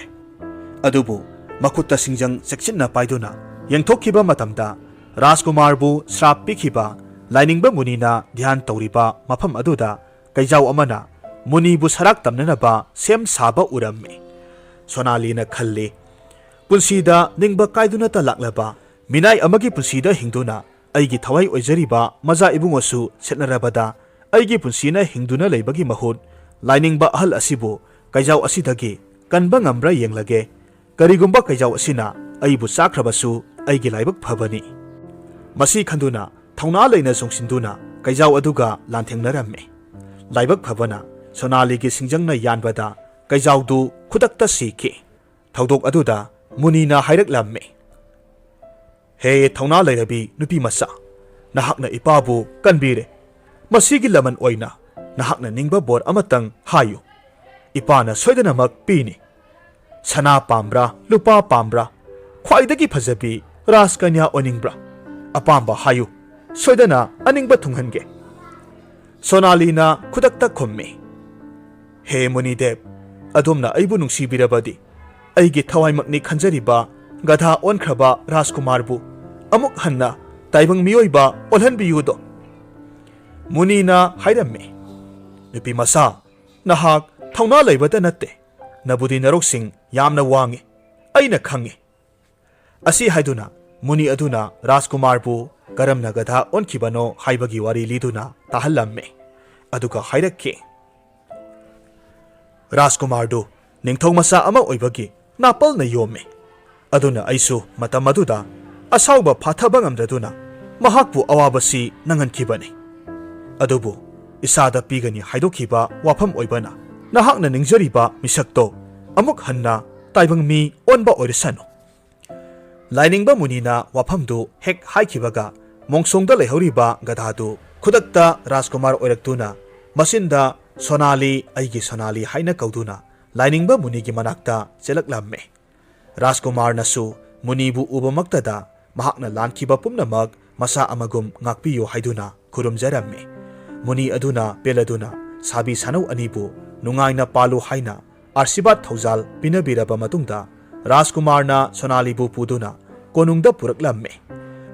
ꯑꯗꯨꯕꯨ ꯃꯈꯨꯠꯇ ꯁꯤꯡꯖꯪ ꯆꯦꯛꯁꯤꯟꯅ ꯄꯥꯏꯗꯨꯅ ꯌꯦꯡꯊꯣꯛꯈꯤꯕ ꯃꯇꯝꯗ ꯔꯥꯖꯀꯨꯃꯥꯔꯕꯨ ꯁ꯭ꯔꯥꯞ ꯄꯤꯈꯤꯕ ꯂꯥꯏꯅꯤꯡꯕ ꯃꯨꯅꯤꯅ ꯙ꯭ꯌꯥꯟ ꯇꯧꯔꯤꯕ ꯃꯐꯝ ꯑꯗꯨꯗ ꯀꯩꯖꯥꯎ ꯑꯃꯅ ꯃꯨꯅꯤꯕꯨ ꯁꯔꯥꯛ ꯇꯝꯅꯅꯕ ꯁꯦꯝ ꯁꯥꯕ ꯎꯔꯝꯃꯤ꯫ ꯁꯣꯅꯥꯂꯤꯅ ꯈꯜꯂꯤ, ꯄꯨꯟꯁꯤꯗ ꯅꯤꯡꯕ ꯀꯥꯏꯗꯨꯅꯇ ꯂꯥꯛꯂꯕ ꯃꯤꯅꯥꯏ ꯑꯃꯒꯤ ꯄꯨꯟꯁꯤꯗ ꯍꯤꯡꯗꯨꯅ ꯑꯩꯒꯤ ꯊꯋꯥꯏ ꯑꯣꯏꯖꯔꯤꯕ ꯃꯆꯥ ꯏꯕꯨꯡꯉꯣꯁꯨ ꯁꯦꯠꯅꯔꯕꯗ ꯑꯩꯒꯤ ꯄꯨꯟꯁꯤꯅ ꯍꯤꯡꯗꯨꯅ ꯂꯩꯕꯒꯤ ꯃꯍꯨꯠ ꯂꯥꯏꯅꯤꯡꯕ ꯑꯍꯜ ꯑꯁꯤꯕꯨ ꯀꯩꯖꯥꯎ ꯑꯁꯤꯗꯒꯤ ꯀꯟꯕ ꯉꯝꯕ꯭ꯔꯥ ꯌꯦꯡꯂꯒꯦ꯫ ꯀꯔꯤꯒꯨꯝꯕ ꯀꯩꯖꯥꯎ ꯑꯁꯤꯅ ꯑꯩꯕꯨ ꯆꯥꯈ꯭ꯔꯕꯁꯨ ꯑꯩꯒꯤ ꯂꯥꯏꯕꯛ ꯐꯕꯅꯤ꯫ ꯃꯁꯤ ꯈꯟꯗꯨꯅ ꯊꯧꯅꯥ ꯂꯩꯅ ꯆꯣꯡꯁꯤꯟꯗꯨꯅ ꯀꯩꯖꯥꯎ ꯑꯗꯨꯒ ꯂꯥꯟꯊꯦꯡꯅꯔꯝꯃꯤ꯫ ꯂꯥꯏꯕꯛ ꯐꯕꯅ ꯁꯣꯅꯥꯂꯤꯒꯤ ꯁꯤꯡꯖꯪꯅ ꯌꯥꯟꯕꯗ ꯀꯩꯖꯥꯎꯗꯨ ꯈꯨꯗꯛꯇ ꯁꯤꯈꯤ꯫ ꯊꯧꯗꯣꯛ ꯑꯗꯨꯗ ꯃꯨꯅꯤꯅ ꯍꯥꯏꯔꯛꯂꯝꯃꯤ, "ꯍꯦ ꯊꯧꯅꯥ ꯂꯩꯔꯕꯤ ꯅꯨꯄꯤ ꯃꯆꯥ, ꯅꯍꯥꯛꯅ ꯏꯄꯥꯕꯨ ꯀꯟꯕꯤꯔꯦ꯫ ꯃꯁꯤꯒꯤ ꯂꯃꯟ ꯑꯣꯏꯅ ꯅꯍꯥꯛꯅ ꯅꯤꯡꯕ ꯕꯣꯔ ꯑꯃꯇꯪ ꯍꯥꯏꯌꯨ꯫ ꯏꯄꯥꯅ ꯁꯣꯏꯗꯅꯃꯛ ꯄꯤꯅꯤ꯫ ꯁꯅꯥ ꯄꯥꯝꯕ꯭ꯔꯥ, ꯂꯨꯄꯥ ꯄꯥꯝꯕ꯭ꯔꯥ, ꯈ꯭ꯋꯥꯏꯗꯒꯤ ꯐꯖꯕꯤ ꯔꯥꯖꯀꯟꯌꯥ ꯑꯣꯏꯅꯤꯡꯕ꯭ꯔꯥ? ꯑꯄꯥꯝꯕ ꯍꯥꯏꯌꯨ, ꯁꯣꯏꯗꯅ ꯑꯅꯤꯡꯕ ꯊꯨꯡꯍꯟꯒꯦ꯫" ꯁꯣꯅꯥꯂꯤꯅ ꯈꯨꯗꯛꯇ ꯈꯨꯝꯃꯤ, "ꯍꯦ ꯃꯨꯅꯤꯗꯦꯕ, ꯑꯗꯣꯝꯅ ꯑꯩꯕꯨ ꯅꯨꯡꯁꯤꯕꯤꯔꯕꯗꯤ ꯑꯩꯒꯤ ꯊꯋꯥꯏꯃꯛꯅꯤ ꯈꯟꯖꯔꯤꯕ ꯒꯙꯥ ꯑꯣꯟꯈ꯭ꯔꯕ ꯔꯥꯖꯀꯨꯃꯥꯔꯕꯨ ꯑꯃꯨꯛ ꯍꯟꯅ ꯇꯥꯏꯕꯪ ꯃꯤꯑꯣꯏꯕ ꯑꯣꯜꯍꯟꯕꯤꯌꯨꯗꯣ꯫" ꯃꯨꯅꯤꯅ ꯍꯥꯏꯔꯝꯃꯤ, "ꯅꯨꯄꯤ ꯃꯆꯥ, ꯅꯍꯥꯛ ꯊꯧꯅꯥ ꯂꯩꯕꯇ ꯅꯠꯇꯦ, ꯅꯕꯨꯗꯤ ꯅꯔꯣꯛꯁꯤꯡ ꯌꯥꯝꯅ ꯋꯥꯡꯉꯤ꯫ ꯑꯩꯅ ꯈꯪꯉꯤ꯫" ꯑꯁꯤ ꯍꯥꯏꯗꯨꯅ ꯃꯨꯅꯤ ꯑꯗꯨꯅ ꯔꯥꯖꯀꯨꯃꯥꯔꯕꯨ ꯀꯔꯝꯅ ꯒꯙꯥ ꯑꯣꯟꯈꯤꯕꯅꯣ ꯍꯥꯏꯕꯒꯤ ꯋꯥꯔꯤ ꯂꯤꯗꯨꯅ ꯇꯥꯍꯜꯂꯝꯃꯤ꯫ ꯑꯗꯨꯒ ꯍꯥꯏꯔꯛꯈꯤ, "ꯔꯥꯖꯀꯨꯃꯥꯔꯗꯨ ꯅꯤꯡꯊꯧ ꯃꯆꯥ ꯑꯃ ꯑꯣꯏꯕꯒꯤ ꯅꯥꯄꯜꯅ ꯌꯣꯝꯃꯤ꯫ ꯑꯗꯨꯅ ꯑꯩꯁꯨ ꯃꯇꯝ ꯑꯗꯨꯗ ꯑꯁꯥꯎꯕ ꯐꯥꯊꯕ ꯉꯝꯗꯗꯨꯅ ꯃꯍꯥꯛꯄꯨ ꯑꯋꯥꯕꯁꯤ ꯅꯪꯍꯟꯈꯤꯕꯅꯤ꯫ ꯑꯗꯨꯕꯨ ꯏꯁꯥꯗ ꯄꯤꯒꯅꯤ ꯍꯥꯏꯗꯣꯛꯈꯤꯕ ꯋꯥꯐꯝ ꯑꯣꯏꯕꯅ ꯅꯍꯥꯛꯅ ꯅꯤꯡꯖꯔꯤꯕ ꯃꯤꯁꯛꯇꯣ ꯑꯃꯨꯛ ꯍꯟꯅ ꯇꯥꯏꯕꯪ ꯃꯤ ꯑꯣꯟꯕ ꯑꯣꯏꯔꯁꯅꯨ꯫" ꯂꯥꯏꯅꯤꯡꯕ ꯃꯨꯅꯤꯅ ꯋꯥꯐꯝꯗꯨ ꯍꯦꯛ ꯍꯥꯏꯈꯤꯕꯒ ꯃꯣꯡꯁꯣꯡꯗ ꯂꯩꯍꯧꯔꯤꯕ ꯒꯙꯥꯗꯨ ꯈꯨꯗꯛꯇ ꯔꯥꯖꯀꯨꯃꯥꯔ ꯑꯣꯏꯔꯛꯇꯨꯅ ꯃꯆꯤꯟꯗ "ꯁꯣꯅꯥꯂꯤ, ꯑꯩꯒꯤ ꯁꯣꯅꯥꯂꯤ" ꯍꯥꯏꯅ ꯀꯧꯗꯨꯅ ꯂꯥꯏꯅꯤꯡꯕ ꯃꯨꯅꯤꯒꯤ ꯃꯅꯥꯛꯇ ꯆꯦꯜꯂꯛꯂꯝꯃꯤ꯫ ꯔꯥꯖꯀꯨꯃꯥꯔꯅꯁꯨ ꯃꯨꯅꯤꯕꯨ ꯎꯕꯃꯛꯇꯗ ꯃꯍꯥꯛꯅ ꯂꯥꯟꯈꯤꯕ ꯄꯨꯝꯅꯃꯛ ꯃꯆꯥ ꯑꯃꯒꯨꯝ ꯉꯥꯛꯄꯤꯌꯨ ꯍꯥꯏꯗꯨꯅ ꯈꯨꯔꯨꯝꯖꯔꯝꯃꯤ꯫ ꯃꯨꯅꯤ ꯑꯗꯨꯅ ꯄꯦꯜꯂꯗꯨꯅ ꯁꯥꯕꯤ ꯁꯥꯅꯧ ꯑꯅꯤꯕꯨ ꯅꯨꯡꯉꯥꯏꯅ ꯄꯥꯜꯂꯨ ꯍꯥꯏꯅ ꯑꯥꯔꯁꯤꯕꯥꯗ ꯊꯧꯖꯥꯜ ꯄꯤꯅꯕꯤꯔꯕ ꯃꯇꯨꯡꯗ ꯔꯥꯖꯀꯨꯃꯥꯔꯅ ꯁꯣꯅꯥꯂꯤꯕꯨ ꯄꯨꯗꯨꯅ ꯀꯣꯅꯨꯡꯗ ꯄꯨꯔꯛꯂꯝꯃꯤ꯫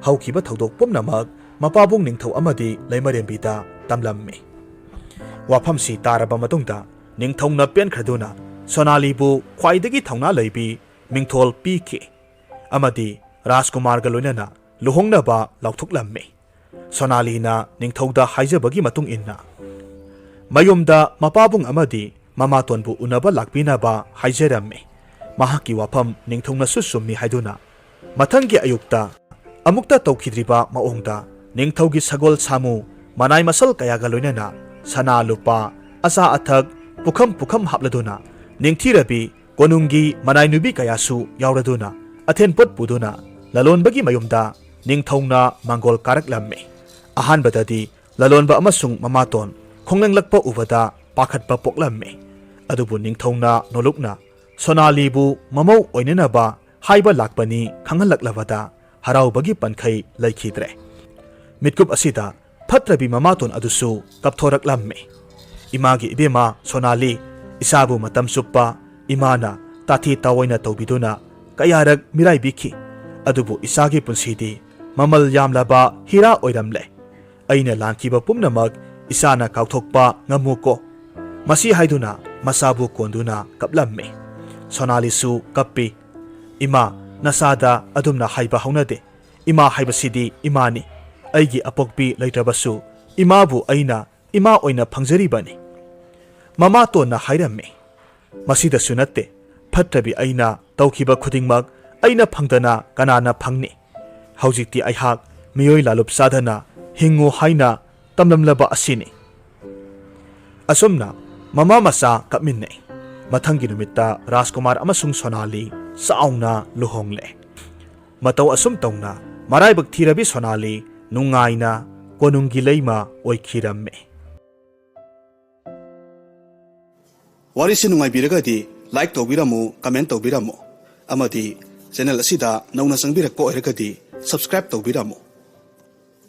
ꯍꯧꯈꯤꯕ ꯊꯧꯗꯣꯛ ꯄꯨꯝꯅꯃꯛ ꯃꯄꯥꯕꯨꯡ ꯅꯤꯡꯊꯧ ꯑꯃꯗꯤ ꯂꯩꯃꯔꯦꯝꯕꯤꯗ ꯇꯝꯂꯝꯃꯤ꯫ ꯋꯥꯐꯝꯁꯤ ꯇꯥꯔꯕ ꯃꯇꯨꯡꯗ ꯅꯤꯡꯊꯧꯅ ꯄꯦꯟꯈ꯭ꯔꯗꯨꯅ ꯁꯣꯅꯥꯂꯤꯕꯨ ꯈ꯭ꯋꯥꯏꯗꯒꯤ ꯊꯧꯅꯥ ꯂꯩꯕꯤ ꯃꯤꯡꯊꯣꯜ ꯄꯤꯈꯤ ꯑꯃꯗꯤ ꯔꯥꯖꯀꯨꯃꯥꯔꯒ ꯂꯣꯏꯅꯅ ꯂꯨꯍꯣꯡꯅꯕ ꯂꯥꯎꯊꯣꯛꯂꯝꯃꯤ꯫ ꯁꯣꯅꯥꯂꯤꯅ ꯅꯤꯡꯊꯧꯗ ꯍꯥꯏꯖꯕꯒꯤ ꯃꯇꯨꯡ ꯏꯟꯅ ꯃꯌꯨꯝꯗ ꯃꯄꯥꯕꯨꯡ ꯑꯃꯗꯤ ꯃꯃꯥꯇꯣꯟꯕꯨ ꯎꯅꯕ ꯂꯥꯛꯄꯤꯅꯕ ꯍꯥꯏꯖꯔꯝꯃꯤ꯫ ꯃꯍꯥꯛꯀꯤ ꯋꯥꯐꯝ ꯅꯤꯡꯊꯧꯅꯁꯨ ꯆꯨꯝꯃꯤ ꯍꯥꯏꯗꯨꯅ ꯃꯊꯪꯒꯤ ꯑꯌꯨꯛꯇ ꯑꯃꯨꯛꯇ ꯇꯧꯈꯤꯗ꯭ꯔꯤꯕ ꯃꯑꯣꯡꯗ ꯅꯤꯡꯊꯧꯒꯤ ꯁꯒꯣꯜ ꯁꯥꯃꯨ ꯃꯅꯥꯏ ꯃꯁꯜ ꯀꯌꯥꯒ ꯂꯣꯏꯅꯅ ꯁꯅꯥ ꯂꯨꯄꯥ, ꯑꯆꯥ ꯑꯊꯛ, ꯄꯨꯈꯝ ꯄꯨꯈꯝ ꯍꯥꯞꯂꯗꯨꯅ ꯅꯤꯡꯊꯤꯔꯕꯤ ꯀꯣꯅꯨꯡꯒꯤ ꯃꯅꯥꯏ ꯅꯨꯄꯤ ꯀꯌꯥꯁꯨ ꯌꯥꯎꯔꯗꯨꯅ ꯑꯊꯦꯟꯄꯣꯠ ꯄꯨꯗꯨꯅ ꯂꯂꯣꯟꯕꯒꯤ ꯃꯌꯨꯝꯗ ꯅꯤꯡꯊꯧꯅ ꯃꯥꯡꯒꯣꯜ ꯀꯥꯔꯛꯂꯝꯃꯤ꯫ ꯑꯍꯥꯟꯕꯗꯗꯤ ꯂꯂꯣꯟꯕ ꯑꯃꯁꯨꯡ ꯃꯃꯥꯇꯣꯟ ꯈꯣꯡꯂꯦꯡꯂꯛꯄ ꯎꯕꯗ ꯄꯥꯈꯠꯄ ꯄꯣꯛꯂꯝꯃꯤ꯫ ꯑꯗꯨꯕꯨ ꯅꯤꯡꯊꯧꯅ ꯅꯣꯂꯨꯛꯅ ꯁꯣꯅꯥꯂꯤꯕꯨ ꯃꯃꯧ ꯑꯣꯏꯅꯅꯕ ꯍꯥꯏꯕ ꯂꯥꯛꯄꯅꯤ ꯈꯪꯍꯜꯂꯛꯂꯕꯗ ꯍꯔꯥꯎꯕꯒꯤ ꯄꯟꯈꯩ ꯂꯩꯈꯤꯗ꯭ꯔꯦ꯫ ꯃꯤꯠꯀꯨꯞ ꯑꯁꯤꯗ ꯐꯠꯇ꯭ꯔꯕꯤ ꯃꯃꯥꯇꯣꯟ ꯑꯗꯨꯁꯨ ꯀꯞꯊꯣꯔꯛꯂꯝꯃꯤ꯫ "ꯏꯃꯥꯒꯤ ꯏꯕꯦꯝꯃ ꯁꯣꯅꯥꯂꯤ, ꯏꯆꯥꯕꯨ ꯃꯇꯝ ꯆꯨꯞꯄ ꯏꯃꯥꯅ ꯇꯥꯊꯤ ꯇꯥꯑꯣꯏꯅ ꯇꯧꯕꯤꯗꯨꯅ ꯀꯌꯥꯔꯛ ꯃꯤꯔꯥꯏꯕꯤꯈꯤ꯫ ꯑꯗꯨꯕꯨ ꯏꯆꯥꯒꯤ ꯄꯨꯟꯁꯤꯗꯤ ꯃꯃꯜ ꯌꯥꯝꯂꯕ ꯍꯤꯔꯥ ꯑꯣꯏꯔꯝꯂꯦ꯫ ꯑꯩꯅ ꯂꯥꯟꯈꯤꯕ ꯄꯨꯝꯅꯃꯛ ꯏꯆꯥꯅ ꯀꯥꯎꯊꯣꯛꯄ ꯉꯝꯃꯨꯀꯣ"꯫ ꯃꯁꯤ ꯍꯥꯏꯗꯨꯅ ꯃꯆꯥꯕꯨ ꯀꯣꯟꯗꯨꯅ ꯀꯞꯂꯝꯃꯤ꯫ ꯁꯣꯅꯥꯂꯤꯁꯨ ꯀꯞꯄꯤ꯫ "ꯏꯃꯥ, ꯅꯆꯥꯗ ꯑꯗꯨꯝꯅ ꯍꯥꯏꯕ ꯍꯧꯅꯗꯦ꯫ ꯏꯃꯥ ꯍꯥꯏꯕꯁꯤꯗꯤ ꯏꯃꯥꯅꯤ꯫ ꯑꯩꯒꯤ ꯑꯄꯣꯛꯄꯤ ꯂꯩꯇ꯭ꯔꯕꯁꯨ ꯏꯃꯥꯕꯨ ꯑꯩꯅ ꯏꯃꯥ ꯑꯣꯏꯅ ꯐꯪꯖꯔꯤꯕꯅꯤ"꯫ ꯃꯃꯥꯇꯣꯟꯅ ꯍꯥꯏꯔꯝꯃꯤ꯫ "ꯃꯁꯤꯗꯁꯨ ꯅꯠꯇꯦ, ꯐꯠꯇ꯭ꯔꯕꯤ ꯑꯩꯅ ꯇꯧꯈꯤꯕ ꯈꯨꯗꯤꯡꯃꯛ ꯑꯩꯅ ꯐꯪꯗꯅ ꯀꯅꯥꯅ ꯐꯪꯅꯤ? ꯍꯧꯖꯤꯛꯇꯤ ꯑꯩꯍꯥꯛ ꯃꯤꯑꯣꯏ ꯂꯥꯂꯨꯞ ꯆꯥꯗꯅ ꯍꯤꯡꯉꯨ ꯍꯥꯏꯅ ꯇꯝꯂꯝꯂꯕ ꯑꯁꯤꯅꯤ"꯫ ꯑꯁꯨꯝꯅ ꯃꯃꯥ ꯃꯆꯥ ꯀꯞꯃꯤꯟꯅꯩ꯫ ꯃꯊꯪꯒꯤ ꯅꯨꯃꯤꯠꯇ ꯔꯥꯖꯀꯨꯃꯥꯔ ꯑꯃꯁꯨꯡ ꯁꯣꯅꯥꯂꯤ ꯆꯥꯎꯅ ꯂꯨꯍꯣꯡꯂꯦ꯫ ꯃꯇꯧ ꯑꯁꯨꯝ ꯇꯧꯅ ꯃꯔꯥꯏꯕꯛ ꯊꯤꯔꯕꯤ ꯁꯣꯅꯥꯂꯤ ꯅꯨꯡꯉꯥꯏꯅ ꯀꯣꯅꯨꯡꯒꯤ ꯂꯩꯃ ꯑꯣꯏꯈꯤꯔꯝꯃꯤ꯫ ꯋꯥꯔꯤꯁꯤ ꯅꯨꯡꯉꯥꯏꯕꯤꯔꯒꯗꯤ like ꯇꯧꯕꯤꯔꯝꯃꯨ, comment ꯇꯧꯕꯤꯔꯝꯃꯨ, ꯑꯃꯗꯤ channel ꯑꯁꯤꯗ ꯅꯧꯅ ꯆꯪꯕꯤꯔꯛꯄ ꯑꯣꯏꯔꯒꯗꯤ subscribe ꯇꯧꯕꯤꯔꯝꯃꯨ꯫